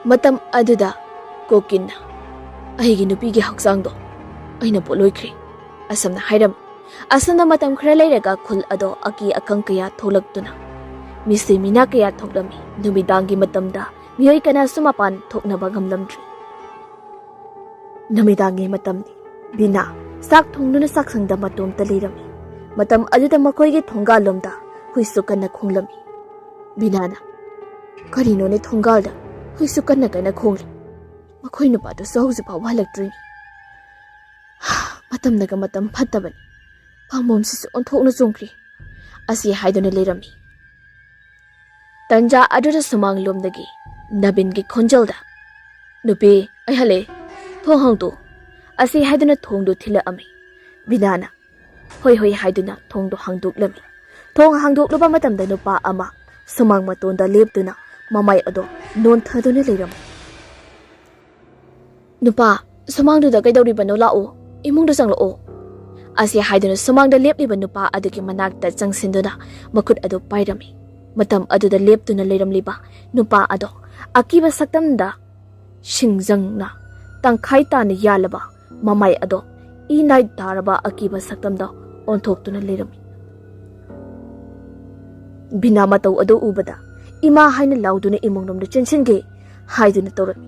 ꯃꯇꯝ ꯑꯗꯨꯗ ꯀꯣꯀꯤꯟꯅ, "ꯑꯩꯒꯤ ꯅꯨꯄꯤꯒꯤ ꯍꯛꯆꯥꯡꯗꯣ ꯑꯩꯅ ꯄꯣꯠꯂꯣꯏꯈ꯭ꯔꯦ," ꯑꯁꯨꯝꯅ ꯍꯥꯏꯔꯝꯃꯤ꯫ ꯑꯁꯨꯝꯅ ꯃꯇꯝ ꯈꯔ ꯂꯩꯔꯒ ꯈꯨꯜ ꯑꯗꯣ ꯑꯀꯤ ꯑꯈꯪ ꯀꯌꯥ ꯊꯣꯛꯂꯛꯇꯨꯅ ꯃꯤꯁꯤ ꯃꯤꯅꯥ ꯀꯌꯥ ꯊꯣꯛꯂꯝꯃꯤ꯫ ꯅꯨꯃꯤꯗꯥꯡꯒꯤ ꯃꯇꯝꯗ ꯃꯤꯑꯣꯏ ꯀꯅꯥꯁꯨ ꯃꯄꯥꯟ ꯊꯣꯛꯅꯕ ꯉꯝꯂꯝꯗ꯭ꯔꯤ꯫ ꯅꯨꯃꯤꯗꯥꯡꯒꯤ ꯃꯇꯝꯅꯤ꯫ ꯕꯤꯅꯥ ꯆꯥꯛ ꯊꯣꯡꯗꯨꯅ ꯆꯥꯛꯁꯪꯗ ꯃꯇꯣꯝꯇ ꯂꯩꯔꯝꯃꯤ꯫ ꯃꯇꯝ ꯑꯗꯨꯗ ꯃꯈꯣꯏꯒꯤ ꯊꯣꯡꯒꯥꯜꯂꯣꯝꯗ ꯍꯨꯏꯁꯨ ꯀꯟꯅ ꯈꯣꯡꯂꯝꯃꯤ꯫ ꯕꯤꯅꯥꯅ, "ꯀꯔꯤꯅꯣꯅꯦ, ꯊꯣꯡꯒꯥꯜꯗ ꯍꯨꯏꯁꯨ ꯀꯟꯅ ꯀꯟꯅ ꯈꯣꯡꯂꯤ? ꯃꯈꯣꯏ ꯅꯨꯄꯥꯗꯨꯁꯨ ꯍꯧꯖꯤꯛ ꯐꯥꯎꯕ ꯍꯜꯂꯛꯇ꯭ꯔꯤꯅꯤ꯫ ꯃꯇꯝꯅꯒ ꯃꯇꯝ ꯐꯠꯇꯕꯅꯤ꯫ ꯄꯥꯝꯕꯣꯝꯁꯤꯁꯨ ꯑꯣꯟꯊꯣꯛꯅ ꯆꯣꯡꯈ꯭ꯔꯤ," ꯑꯁꯤ ꯍꯥꯏꯗꯨꯅ ꯂꯩꯔꯝꯃꯤ꯫ ꯇꯟꯖꯥ ꯑꯗꯨꯗ ꯁꯨꯃꯥꯡꯂꯣꯝꯗꯒꯤ ꯅꯕꯤꯟꯒꯤ ꯈꯣꯟꯖꯦꯜꯗ, "ꯅꯨꯄꯤ, ꯑꯩ ꯍꯜꯂꯛꯑꯦ, ꯊꯣꯡ ꯍꯥꯡꯗꯣꯛꯎ," ꯑꯁꯤ ꯍꯥꯏꯗꯨꯅ ꯊꯣꯡꯗꯨ ꯊꯤꯜꯂꯛꯑꯝꯃꯤ꯫ ꯕꯤꯅꯥꯅ, "ꯍꯣꯏ, ꯍꯣꯏ," ꯍꯥꯏꯗꯨꯅ ꯊꯣꯡꯗꯨ ꯍꯥꯡꯗꯣꯛꯂꯝꯃꯤ꯫ ꯊꯣꯡ ꯍꯥꯡꯗꯣꯛꯂꯨꯕ ꯃꯇꯝꯗ ꯅꯨꯄꯥ ꯑꯃ ꯁꯨꯃꯥꯡ ꯃꯇꯣꯟꯗ ꯂꯦꯞꯇꯨꯅ ꯃꯃꯥꯏ ꯑꯗꯣ ꯅꯣꯟꯊꯗꯨꯅ ꯂꯩꯔꯝꯃꯤ꯫ "ꯅꯨꯄꯥ, ꯁꯨꯃꯥꯡꯗꯨꯗ ꯀꯩꯗꯧꯔꯤꯕꯅꯣ? ꯂꯥꯛꯑꯣ, ꯏꯃꯨꯡꯗ ꯆꯪꯂꯛꯑꯣ" ꯑꯁꯤ ꯍꯥꯏꯗꯨꯅ ꯁꯨꯃꯥꯡꯗ ꯂꯦꯞꯂꯤꯕ ꯅꯨꯄꯥ ꯑꯗꯨꯒꯤ ꯃꯅꯥꯛꯇ ꯆꯪꯁꯤꯟꯗꯨꯅ ꯃꯈꯨꯠ ꯑꯗꯨ ꯄꯥꯏꯔꯝꯃꯤ꯫ ꯃꯇꯝ ꯑꯗꯨꯗ ꯂꯦꯞꯇꯨꯅ ꯂꯩꯔꯝꯂꯤꯕ ꯅꯨꯄꯥ ꯑꯗꯣ ꯑꯀꯤꯕ ꯁꯛꯇꯝꯗ ꯁꯤꯡꯖꯪꯅ ꯇꯪꯈꯥꯏ ꯇꯥꯅ ꯌꯥꯜꯂꯕ ꯃꯃꯥꯏ ꯑꯗꯣ ꯏ ꯅꯥꯏ ꯇꯥꯔꯕ ꯑꯀꯤꯕ ꯁꯛꯇꯝꯗ ꯑꯣꯟꯊꯣꯛꯇꯨꯅ ꯂꯩꯔꯝꯃꯤ꯫ ꯕꯤꯅꯥ ꯃꯇꯧ ꯑꯗꯨ ꯎꯕꯗ "ꯏꯃꯥ" ꯍꯥꯏꯅ ꯂꯥꯎꯗꯨꯅ ꯏꯃꯨꯡꯂꯣꯝꯗ ꯆꯦꯟꯁꯤꯟꯒꯦ ꯍꯥꯏꯗꯨꯅ ꯇꯧꯔꯝꯃꯤ꯫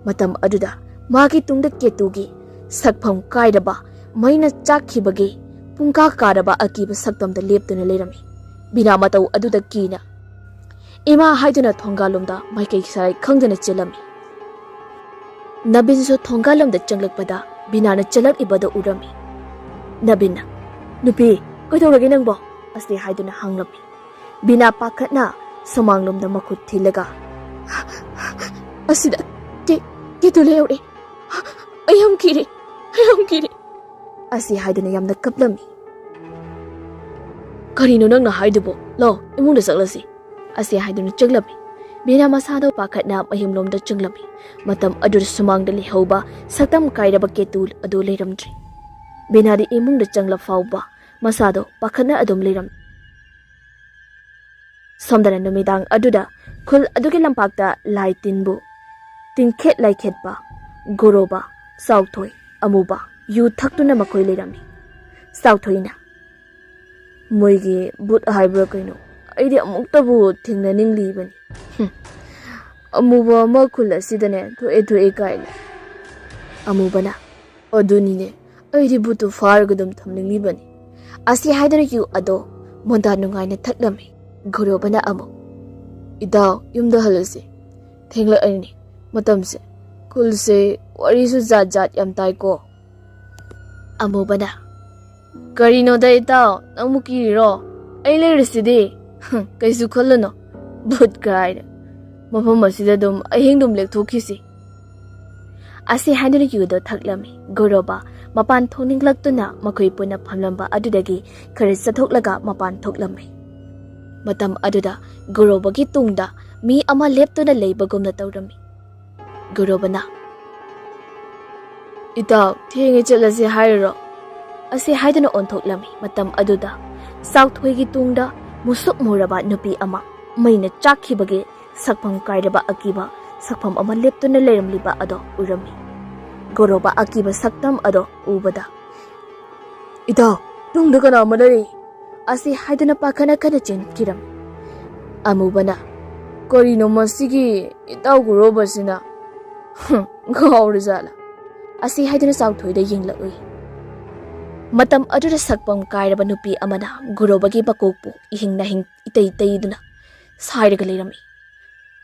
ꯃꯇꯝ ꯑꯗꯨꯗ ꯃꯥꯒꯤ ꯇꯨꯡꯗ ꯀꯦꯇꯨꯒꯤ ꯁꯛꯐꯝ ꯀꯥꯏꯔꯕ, ꯃꯩꯅ ꯆꯥꯛꯈꯤꯕꯒꯤ ꯄꯨꯡꯀꯥ ꯀꯥꯔꯕ ꯑꯀꯤꯕ ꯁꯛꯇꯝꯗ ꯂꯦꯞꯇꯨꯅ ꯂꯩꯔꯝꯃꯤ꯫ ꯕꯤꯅꯥ ꯃꯇꯧ ꯑꯗꯨꯗ ꯀꯤꯅ "ꯏꯃꯥ" ꯍꯥꯏꯗꯨꯅ ꯊꯣꯡꯒꯥꯜꯂꯣꯝꯗ ꯃꯥꯏꯀꯩ ꯁꯥꯔꯩ ꯈꯪꯗꯅ ꯆꯦꯜꯂꯝꯃꯤ꯫ ꯅꯕꯤꯟꯁꯨ ꯊꯣꯡꯒꯥꯜꯂꯣꯝꯗ ꯆꯪꯂꯛꯄꯗ ꯕꯤꯅꯥꯅ ꯆꯦꯜꯂꯛꯂꯤꯕꯗꯨ ꯎꯔꯝꯃꯤ꯫ ꯅꯕꯤꯟꯅ, "ꯅꯨꯄꯤ, ꯀꯩꯗꯧꯔꯒꯦ ꯅꯪꯕꯣ?" ꯑꯁꯤ ꯍꯥꯏꯗꯨꯅ ꯍꯪꯂꯝꯃꯤ꯫ ꯕꯤꯅꯥ ꯄꯥꯈꯠꯅ ꯁꯨꯃꯥꯡꯂꯣꯝꯗ ꯃꯈꯨꯠ ꯊꯤꯜꯂꯒ, "ꯑꯁꯤꯗ ꯀꯦ-, ꯀꯦꯇꯨ ꯂꯩꯍꯧꯔꯦ꯫ ꯑꯩ ꯌꯥꯝ ꯀꯤꯔꯦ, ꯑꯩ ꯌꯥꯝ ꯀꯤꯔꯦ" ꯑꯁꯤ ꯍꯥꯏꯗꯨꯅ ꯌꯥꯝꯅ ꯀꯞꯂꯝꯃꯤ꯫ "ꯀꯔꯤꯅꯣ ꯅꯪꯅ ꯍꯥꯏꯗꯨꯕꯣ? ꯂꯥꯎ, ꯏꯃꯨꯡꯗ ꯆꯠꯂꯁꯤ" ꯑꯁꯤ ꯍꯥꯏꯗꯨꯅ ꯆꯪꯂꯝꯃꯤ꯫ ꯕꯤꯅꯥ ꯃꯁꯥꯗꯣ ꯄꯥꯈꯠꯅ ꯃꯌꯨꯝꯂꯣꯝꯗ ꯆꯪꯂꯝꯃꯤ꯫ ꯃꯇꯝ ꯑꯗꯨꯗ ꯁꯨꯃꯥꯡꯗ ꯂꯩꯍꯧꯕ ꯁꯛꯇꯝ ꯀꯥꯏꯔꯕ ꯀꯦꯇꯨ ꯑꯗꯨ ꯂꯩꯔꯝꯗ꯭ꯔꯤ꯫ ꯕꯤꯅꯥꯗꯤ ꯏꯃꯨꯡꯗ ꯆꯪꯂ ꯐꯥꯎꯕ ꯃꯁꯥꯗꯣ ꯄꯥꯈꯠꯅ ꯑꯗꯨꯝ ꯂꯩꯔꯝꯃꯤ꯫ ꯁꯣꯝꯗꯅ ꯅꯨꯃꯤꯗꯥꯡ ꯑꯗꯨꯗ ꯈꯨꯜ ꯑꯗꯨꯒꯤ ꯂꯝꯄꯥꯛꯇ ꯂꯥꯏ ꯇꯤꯟꯕꯨ ꯇꯤꯡꯈꯦꯠ ꯂꯥꯏꯈꯦꯠꯄ ꯒꯣꯔꯣꯕ, ꯆꯥꯎꯊꯣꯏ, ꯑꯃꯨꯕ ꯌꯨ ꯊꯛꯇꯨꯅ ꯃꯈꯣꯏ ꯂꯩꯔꯝꯃꯤ꯫ ꯆꯥꯎꯊꯣꯏꯅ, "ꯃꯣꯏꯒꯤ ꯚꯨꯠ ꯍꯥꯏꯕ꯭ꯔꯥ ꯀꯩꯅꯣ, ꯑꯩꯗꯤ ꯑꯃꯨꯛꯇꯕꯨ ꯊꯦꯡꯅꯅꯤꯡꯂꯤꯕꯅꯤ꯫ ꯍꯨꯝ, ꯑꯃꯨꯕ ꯑꯃ ꯈꯨꯜ ꯑꯁꯤꯗꯅꯦ ꯊꯣꯛꯑꯦ ꯊꯣꯛꯑꯦ ꯀꯥꯏꯅ"꯫ ꯑꯃꯨꯕꯅ, "ꯑꯗꯨꯅꯤꯅꯦ, ꯑꯩꯗꯤ ꯚꯨꯠꯇꯨ ꯐꯥꯔꯒ ꯑꯗꯨꯝ ꯊꯝꯅꯤꯡꯂꯤꯕꯅꯤ" ꯑꯁꯤ ꯍꯥꯏꯗꯨꯅ ꯌꯨ ꯑꯗꯣ ꯃꯣꯟꯗꯥ ꯅꯨꯡꯉꯥꯏꯅ ꯊꯛꯂꯝꯃꯤ꯫ ꯒꯣꯔꯣꯕꯅ ꯑꯃꯨꯛ, "ꯏꯇꯥꯎ, ꯌꯨꯝꯗ ꯍꯜꯂꯁꯤ, ꯊꯦꯡꯂꯛꯑꯅꯤ꯫ ꯃꯇꯝꯁꯦ, ꯈꯨꯜꯁꯦ ꯋꯥꯔꯤꯁꯨ ꯖꯥꯠ ꯖꯥꯠ ꯌꯥꯝ ꯇꯥꯏꯀꯣ"꯫ ꯑꯃꯨꯕꯅ, "ꯀꯔꯤꯅꯣꯗ ꯏꯇꯥꯎ, ꯅꯪꯕꯨ ꯀꯤꯔꯤꯔꯣ? ꯑꯩ ꯂꯩꯔꯤꯁꯤꯗꯤ꯫ ꯍꯝ, ꯀꯩꯁꯨ ꯈꯜꯂꯨꯅꯨ꯫ ꯚꯨꯠ ꯀꯥꯏꯅ꯫ ꯃꯐꯝ ꯑꯁꯤꯗ ꯑꯗꯨꯝ ꯑꯍꯤꯡ ꯑꯗꯨꯝ ꯂꯦꯛꯊꯣꯛꯈꯤꯁꯤ"꯫ ꯑꯁꯤ ꯍꯥꯏꯗꯨꯅ ꯌꯨꯗꯣ ꯊꯛꯂꯝꯃꯤ꯫ ꯒꯣꯔꯣꯕ ꯃꯄꯥꯟ ꯊꯣꯛꯅꯤꯡꯂꯛꯇꯨꯅ ꯃꯈꯣꯏ ꯄꯨꯟꯅ ꯐꯝꯂꯝꯕ ꯑꯗꯨꯗꯒꯤ ꯈꯔ ꯆꯠꯊꯣꯛꯂꯒ ꯃꯄꯥꯟ ꯊꯣꯛꯂꯝꯃꯤ꯫ ꯃꯇꯝ ꯑꯗꯨꯗ ꯒꯣꯔꯣꯕꯒꯤ ꯇꯨꯡꯗ ꯃꯤ ꯑꯃ ꯂꯦꯞꯇꯨꯅ ꯂꯩꯕꯒꯨꯝꯅ ꯇꯧꯔꯝꯃꯤ꯫ ꯒꯣꯔꯣꯕꯅ, "ꯏꯇꯥꯎ, ꯊꯦꯡꯉꯦ, ꯆꯠꯂꯁꯦ ꯍꯥꯏꯔꯤꯔꯣ?" ꯑꯁꯤ ꯍꯥꯏꯗꯨꯅ ꯑꯣꯟꯊꯣꯛꯂꯝꯃꯤ꯫ ꯃꯇꯝ ꯑꯗꯨꯗ ꯆꯥꯎꯊꯣꯏꯒꯤ ꯇꯨꯡꯗ ꯃꯨꯁꯨꯛ ꯃꯨꯔꯕ ꯅꯨꯄꯤ ꯑꯃ ꯃꯩꯅ ꯆꯥꯛꯈꯤꯕꯒꯤ ꯁꯛꯐꯝ ꯀꯥꯏꯔꯕ ꯑꯀꯤꯕ ꯁꯛꯐꯝ ꯑꯃ ꯂꯦꯞꯇꯨꯅ ꯂꯩꯔꯝꯂꯤꯕ ꯑꯗꯣ ꯎꯔꯝꯃꯤ꯫ ꯒꯣꯔꯣꯕ ꯑꯀꯤꯕ ꯁꯛꯇꯝ ꯑꯗꯣ ꯎꯕꯗ, "ꯏꯇꯥꯎ, ꯇꯨꯡꯗ ꯀꯅꯥ ꯑꯃ ꯂꯩꯔꯤ?" ꯑꯁꯤ ꯍꯥꯏꯗꯨꯅ ꯄꯥꯈꯠꯅ ꯀꯟꯅ ꯆꯦꯟꯈꯤꯔꯝꯃꯤ꯫ ꯑꯃꯨꯕꯅ, "ꯀꯔꯤꯅꯣ ꯃꯁꯤꯒꯤ ꯏꯇꯥꯎ ꯒꯣꯔꯣꯕꯁꯤꯅ? ꯍꯨꯝ, ꯉꯥꯎꯔꯖꯥꯠꯂ?" ꯑꯁꯤ ꯍꯥꯏꯗꯨꯅ ꯆꯥꯎꯊꯣꯏꯗ ꯌꯦꯡꯂꯛꯂꯨꯏ꯫ ꯃꯇꯝ ꯑꯗꯨꯗ ꯁꯛꯐꯝ ꯀꯥꯏꯔꯕ ꯅꯨꯄꯤ ꯑꯃꯅ ꯒꯣꯔꯣꯕꯒꯤ ꯃꯀꯣꯛꯄꯨ ꯏꯍꯤꯡ ꯅꯥꯍꯤꯡ ꯏꯇꯩ ꯇꯩꯗꯨꯅ ꯁꯥꯏꯔꯒ ꯂꯩꯔꯝꯃꯤ꯫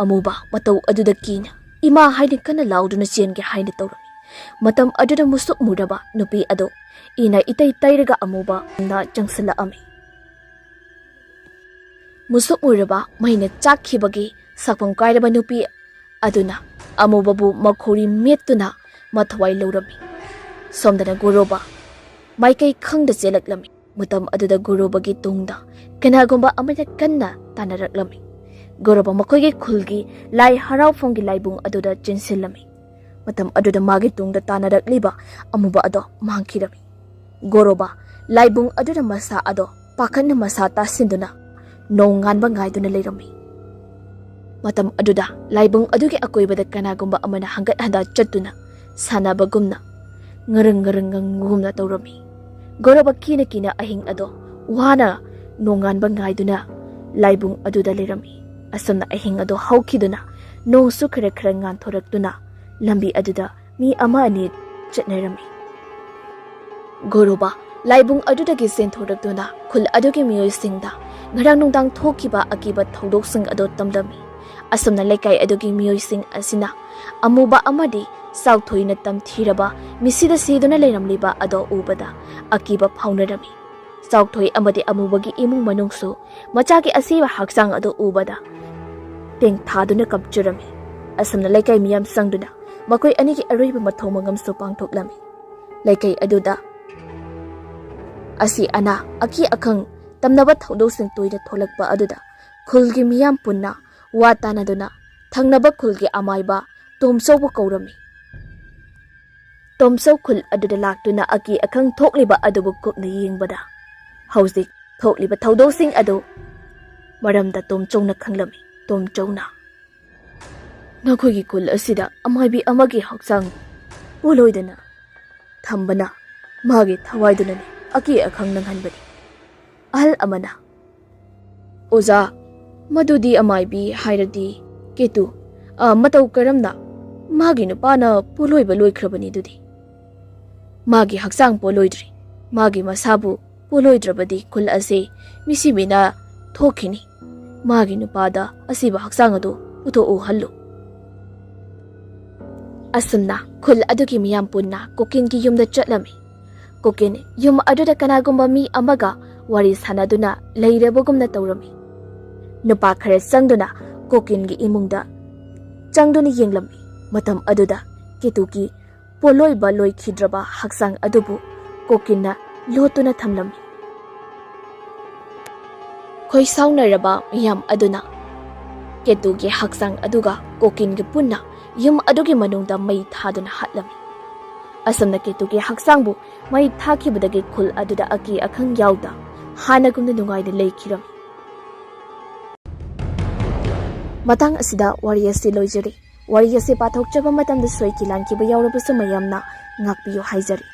ꯑꯃꯨꯕ ꯃꯇꯧ ꯑꯗꯨꯗ ꯀꯤꯅ ꯏꯃꯥ ꯍꯥꯏꯅ ꯀꯟꯅ ꯂꯥꯎꯗꯨꯅ ꯆꯦꯟꯒꯦ ꯍꯥꯏꯅ ꯇꯧꯔꯝꯃꯤ꯫ ꯃꯇꯝ ꯑꯗꯨꯗ ꯃꯨꯁꯨꯛ ꯃꯨꯔꯕ ꯅꯨꯄꯤ ꯑꯗꯨ ꯏꯅ ꯏꯇꯩ ꯇꯩꯔꯒ ꯑꯃꯨꯕꯅ ꯆꯪꯁꯤꯜꯂꯛꯑꯝꯃꯤ꯫ ꯃꯨꯁꯨꯛ ꯃꯨꯔꯕ ꯃꯩꯅ ꯆꯥꯛꯈꯤꯕꯒꯤ ꯁꯛꯐꯝ ꯀꯥꯏꯔꯕ ꯅꯨꯄꯤ ꯑꯗꯨꯅ ꯑꯃꯨꯕꯕꯨ ꯃꯈꯣꯔꯤ ꯃꯦꯠꯇꯨꯅ ꯃꯊꯋꯥꯏ ꯂꯧꯔꯝꯃꯤ꯫ ꯁꯣꯝꯗꯅ ꯒꯣꯔꯣꯕ ꯃꯥꯏꯀꯩ ꯈꯪꯗ ꯆꯦꯜꯂꯛꯂꯝꯃꯤ꯫ ꯃꯇꯝ ꯑꯗꯨꯗ ꯒꯣꯔꯣꯕꯒꯤ ꯇꯨꯡꯗ ꯀꯅꯥꯒꯨꯝꯕ ꯑꯃꯅ ꯀꯟꯅ ꯇꯥꯟꯅꯔꯛꯂꯝꯃꯤ꯫ ꯒꯣꯔꯣꯕ ꯃꯈꯣꯏꯒꯤ ꯈꯨꯜꯒꯤ ꯂꯥꯏ ꯍꯔꯥꯎꯐꯝꯒꯤ ꯂꯥꯏꯕꯨꯡ ꯑꯗꯨꯗ ꯆꯦꯟꯁꯤꯜꯂꯝꯃꯤ꯫ ꯃꯇꯝ ꯑꯗꯨꯗ ꯃꯥꯒꯤ ꯇꯨꯡꯗ ꯇꯥꯟꯅꯔꯛꯂꯤꯕ ꯑꯃꯨꯕ ꯑꯗꯣ ꯃꯥꯡꯈꯤꯔꯝꯃꯤ꯫ ꯒꯣꯔꯣꯕ ꯂꯥꯏꯕꯨꯡ ꯑꯗꯨꯗ ꯃꯁꯥ ꯑꯗꯣ ꯄꯥꯈꯠꯅ ꯃꯁꯥ ꯇꯥꯁꯤꯟꯗꯨꯅ ꯅꯣꯡ ꯉꯥꯟꯕ ꯉꯥꯏꯗꯨꯅ ꯂꯩꯔꯝꯃꯤ꯫ ꯃꯇꯝ ꯑꯗꯨꯗ ꯂꯥꯏꯕꯨꯡ ꯑꯗꯨꯒꯤ ꯑꯀꯣꯏꯕꯗ ꯀꯅꯥꯒꯨꯝꯕ ꯑꯃꯅ ꯍꯪꯒꯠ ꯍꯟꯗꯥ ꯆꯠꯇꯨꯅ ꯁꯥꯟꯅꯕꯒꯨꯝꯅ ꯉꯔꯪ ꯉꯔꯪ ꯉꯪꯕꯒꯨꯝꯅ ꯇꯧꯔꯝꯃꯤ꯫ ꯒꯣꯔꯣꯕ ꯀꯤꯅ ꯀꯤꯅ ꯑꯍꯤꯡ ꯑꯗꯣ ꯋꯥꯅ ꯅꯣꯡꯉꯥꯟꯕ ꯉꯥꯏꯗꯨꯅ ꯂꯥꯏꯕꯨꯡ ꯑꯗꯨꯗ ꯂꯩꯔꯝꯃꯤ꯫ ꯑꯁꯨꯝꯅ ꯑꯍꯤꯡ ꯑꯗꯣ ꯍꯧꯈꯤꯗꯨꯅ ꯅꯣꯡꯁꯨ ꯈꯔ ꯈꯔ ꯉꯥꯟꯊꯣꯔꯛꯇꯨꯅ ꯂꯝꯕꯤ ꯑꯗꯨꯗ ꯃꯤ ꯑꯃ ꯑꯅꯤ ꯆꯠꯅꯔꯝꯃꯤ꯫ ꯒꯣꯔꯣꯕ ꯂꯥꯏꯕꯨꯡ ꯑꯗꯨꯗꯒꯤ ꯆꯦꯟꯊꯣꯔꯛꯇꯨꯅ ꯈꯨꯜ ꯑꯗꯨꯒꯤ ꯃꯤꯑꯣꯏꯁꯤꯡꯗ ꯉꯔꯥꯡ ꯅꯨꯡꯗꯥꯡ ꯊꯣꯛꯈꯤꯕ ꯑꯀꯤꯕ ꯊꯧꯗꯣꯛꯁꯤꯡ ꯑꯗꯨ ꯇꯝꯂꯝꯃꯤ꯫ ꯑꯁꯨꯝꯅ ꯂꯩꯀꯥꯏ ꯑꯗꯨꯒꯤ ꯃꯤꯑꯣꯏꯁꯤꯡ ꯑꯁꯤꯅ ꯑꯃꯨꯕ ꯑꯃꯗꯤ ꯆꯥꯎꯊꯣꯏꯅ ꯇꯝꯊꯤꯔꯕ ꯃꯤꯁꯤꯗ ꯁꯤꯗꯨꯅ ꯂꯩꯔꯝꯂꯤꯕ ꯑꯗꯣ ꯎꯕꯗ ꯑꯀꯤꯕ ꯐꯥꯎꯅꯔꯝꯃꯤ꯫ ꯆꯥꯎꯊꯣꯏ ꯑꯃꯗꯤ ꯑꯃꯨꯕꯒꯤ ꯏꯃꯨꯡ ꯃꯅꯨꯡꯁꯨ ꯃꯆꯥꯒꯤ ꯑꯁꯤꯕ ꯍꯛꯆꯥꯡ ꯑꯗꯨ ꯎꯕꯗ ꯇꯦꯡꯊꯥꯗꯨꯅ ꯀꯞꯆꯔꯝꯃꯤ꯫ ꯑꯁꯨꯝꯅ ꯂꯩꯀꯥꯏ ꯃꯤꯌꯥꯝ ꯆꯪꯗꯨꯅ ꯃꯈꯣꯏ ꯑꯅꯤꯒꯤ ꯑꯔꯣꯏꯕ ꯃꯊꯧ ꯃꯉꯝꯁꯨ ꯄꯥꯡꯊꯣꯛꯂꯝꯃꯤ꯫ ꯂꯩꯀꯥꯏ ꯑꯗꯨꯗ ꯑꯁꯤ ꯑꯅꯥ, ꯑꯀꯤ ꯑꯈꯪ ꯇꯝꯅꯕ ꯊꯧꯗꯣꯛꯁꯤꯡ ꯇꯣꯏꯅ ꯊꯣꯛꯂꯛꯄ ꯑꯗꯨꯗ ꯈꯨꯜꯒꯤ ꯃꯤꯌꯥꯝ ꯄꯨꯟꯅ ꯋꯥ ꯇꯥꯅꯗꯨꯅ ꯊꯪꯅꯕ ꯈꯨꯜꯒꯤ ꯑꯃꯥꯏꯕ ꯇꯣꯝꯆꯧꯕ ꯀꯧꯔꯝꯃꯤ꯫ ꯇꯣꯝꯆꯧ ꯈꯨꯜ ꯑꯗꯨꯗ ꯂꯥꯛꯇꯨꯅ ꯑꯀꯤ ꯑꯈꯪ ꯊꯣꯛꯂꯤꯕ ꯑꯗꯨꯕꯨ ꯀꯨꯞꯅ ꯌꯦꯡꯕꯗ, ꯍꯧꯖꯤꯛ ꯊꯣꯛꯂꯤꯕ ꯊꯧꯗꯣꯛꯁꯤꯡ ꯑꯗꯨ ꯃꯔꯝꯗ ꯇꯣꯝꯆꯧꯅ ꯈꯪꯂꯝꯃꯤ꯫ ꯇꯣꯝꯆꯧꯅ, "ꯅꯈꯣꯏꯒꯤ ꯈꯨꯜ ꯑꯁꯤꯗ ꯑꯃꯥꯏꯕꯤ ꯑꯃꯒꯤ ꯍꯛꯆꯥꯡ ꯄꯣꯂꯣꯏꯗꯅ ꯊꯝꯕꯅ ꯃꯥꯒꯤ ꯊꯋꯥꯏꯗꯨꯅꯅꯤ ꯑꯀꯤ ꯑꯈꯪ ꯅꯪꯍꯟꯕꯅꯤ꯫ ꯑꯍꯜ ꯑꯃꯅ, ꯑꯣꯖꯥ, ꯃꯗꯨꯗꯤ ꯑꯃꯥꯏꯕꯤ ꯍꯥꯏꯔꯗꯤ ꯀꯦꯇꯨ, ꯑ, ꯃꯇꯧ ꯀꯔꯝꯅ ꯃꯥꯒꯤ ꯅꯨꯄꯥꯅ ꯄꯣꯂꯣꯏꯕ ꯂꯣꯏꯈ꯭ꯔꯕꯅꯤ ꯑꯗꯨꯗꯤ? ꯃꯥꯒꯤ ꯍꯛꯆꯥꯡ ꯄꯣꯂꯣꯏꯗ꯭ꯔꯤ꯫ ꯃꯥꯒꯤ ꯃꯁꯥꯕꯨ ꯄꯣꯂꯣꯏꯗ꯭ꯔꯕꯗꯤ ꯈꯨꯜ ꯑꯁꯤ ꯃꯤꯁꯤꯕꯤꯅ ꯊꯣꯛꯈꯤꯅꯤ꯫ ꯃꯥꯒꯤ ꯅꯨꯄꯥꯗ ꯑꯁꯤꯕ ꯍꯛꯆꯥꯡ ꯑꯗꯨ ꯄꯨꯊꯣꯛꯎꯍꯜꯂꯨ"꯫ ꯑꯁꯨꯝꯅ ꯈꯨꯜ ꯑꯗꯨꯒꯤ ꯃꯤꯌꯥꯝ ꯄꯨꯟꯅ ꯀꯣꯀꯤꯟꯒꯤ ꯌꯨꯝꯗ ꯆꯠꯂꯝꯃꯤ꯫ ꯀꯣꯀꯤꯟ ꯌꯨꯝ ꯑꯗꯨꯗ ꯀꯅꯥꯒꯨꯝꯕ ꯃꯤ ꯑꯃꯒ ꯋꯥꯔꯤ ꯁꯥꯟꯅꯗꯨꯅ ꯂꯩꯔꯕꯒꯨꯝꯅ ꯇꯧꯔꯝꯃꯤ꯫ ꯅꯨꯄꯥ ꯈꯔ ꯆꯪꯗꯨꯅ ꯀꯣꯀꯤꯟꯒꯤ ꯏꯃꯨꯡꯗ ꯆꯪꯗꯨꯅ ꯌꯦꯡꯂꯝꯃꯤ꯫ ꯃꯇꯝ ꯑꯗꯨꯗ ꯀꯦꯇꯨꯒꯤ ꯄꯣꯂꯣꯏꯕ ꯂꯣꯏꯈꯤꯗ꯭ꯔꯕ ꯍꯛꯆꯥꯡ ꯑꯗꯨꯕꯨ ꯀꯣꯀꯤꯟꯅ ꯂꯣꯠꯇꯨꯅ ꯊꯝꯂꯝꯃꯤ꯫ ꯈꯣꯏꯁꯥꯎꯅꯔꯕ ꯃꯤꯌꯥꯝ ꯑꯗꯨꯅ ꯀꯦꯇꯨꯒꯤ ꯍꯛꯆꯥꯡ ꯑꯗꯨꯒ ꯀꯣꯀꯤꯟꯒ ꯄꯨꯟꯅ ꯌꯨꯝ ꯑꯗꯨꯒꯤ ꯃꯅꯨꯡꯗ ꯃꯩ ꯊꯥꯗꯨꯅ ꯍꯥꯠꯂꯝꯃꯤ꯫ ꯑꯁꯨꯝꯅ ꯀꯦꯇꯨꯒꯤ ꯍꯛꯆꯥꯡꯕꯨ ꯃꯩ ꯊꯥꯈꯤꯕꯗꯒꯤ ꯈꯨꯜ ꯑꯗꯨꯗ ꯑꯀꯤ ꯑꯈꯪ ꯌꯥꯎꯗ ꯍꯥꯟꯅꯒꯨꯝꯅ ꯅꯨꯡꯉꯥꯏꯅ ꯂꯩꯈꯤꯔꯝꯃꯤ꯫ ꯃꯇꯥꯡ ꯑꯁꯤꯗ ꯋꯥꯔꯤ ꯑꯁꯤ ꯂꯣꯏꯖꯔꯤ꯫ ꯋꯥꯔꯤ ꯑꯁꯤ ꯄꯥꯊꯣꯛꯆꯕ ꯃꯇꯝꯗ ꯁꯣꯏꯈꯤ ꯂꯥꯟꯈꯤꯕ ꯌꯥꯎꯔꯕꯁꯨ ꯃꯌꯥꯝꯅ ꯉꯥꯛꯄꯤꯌꯨ ꯍꯥꯏꯖꯔꯤ꯫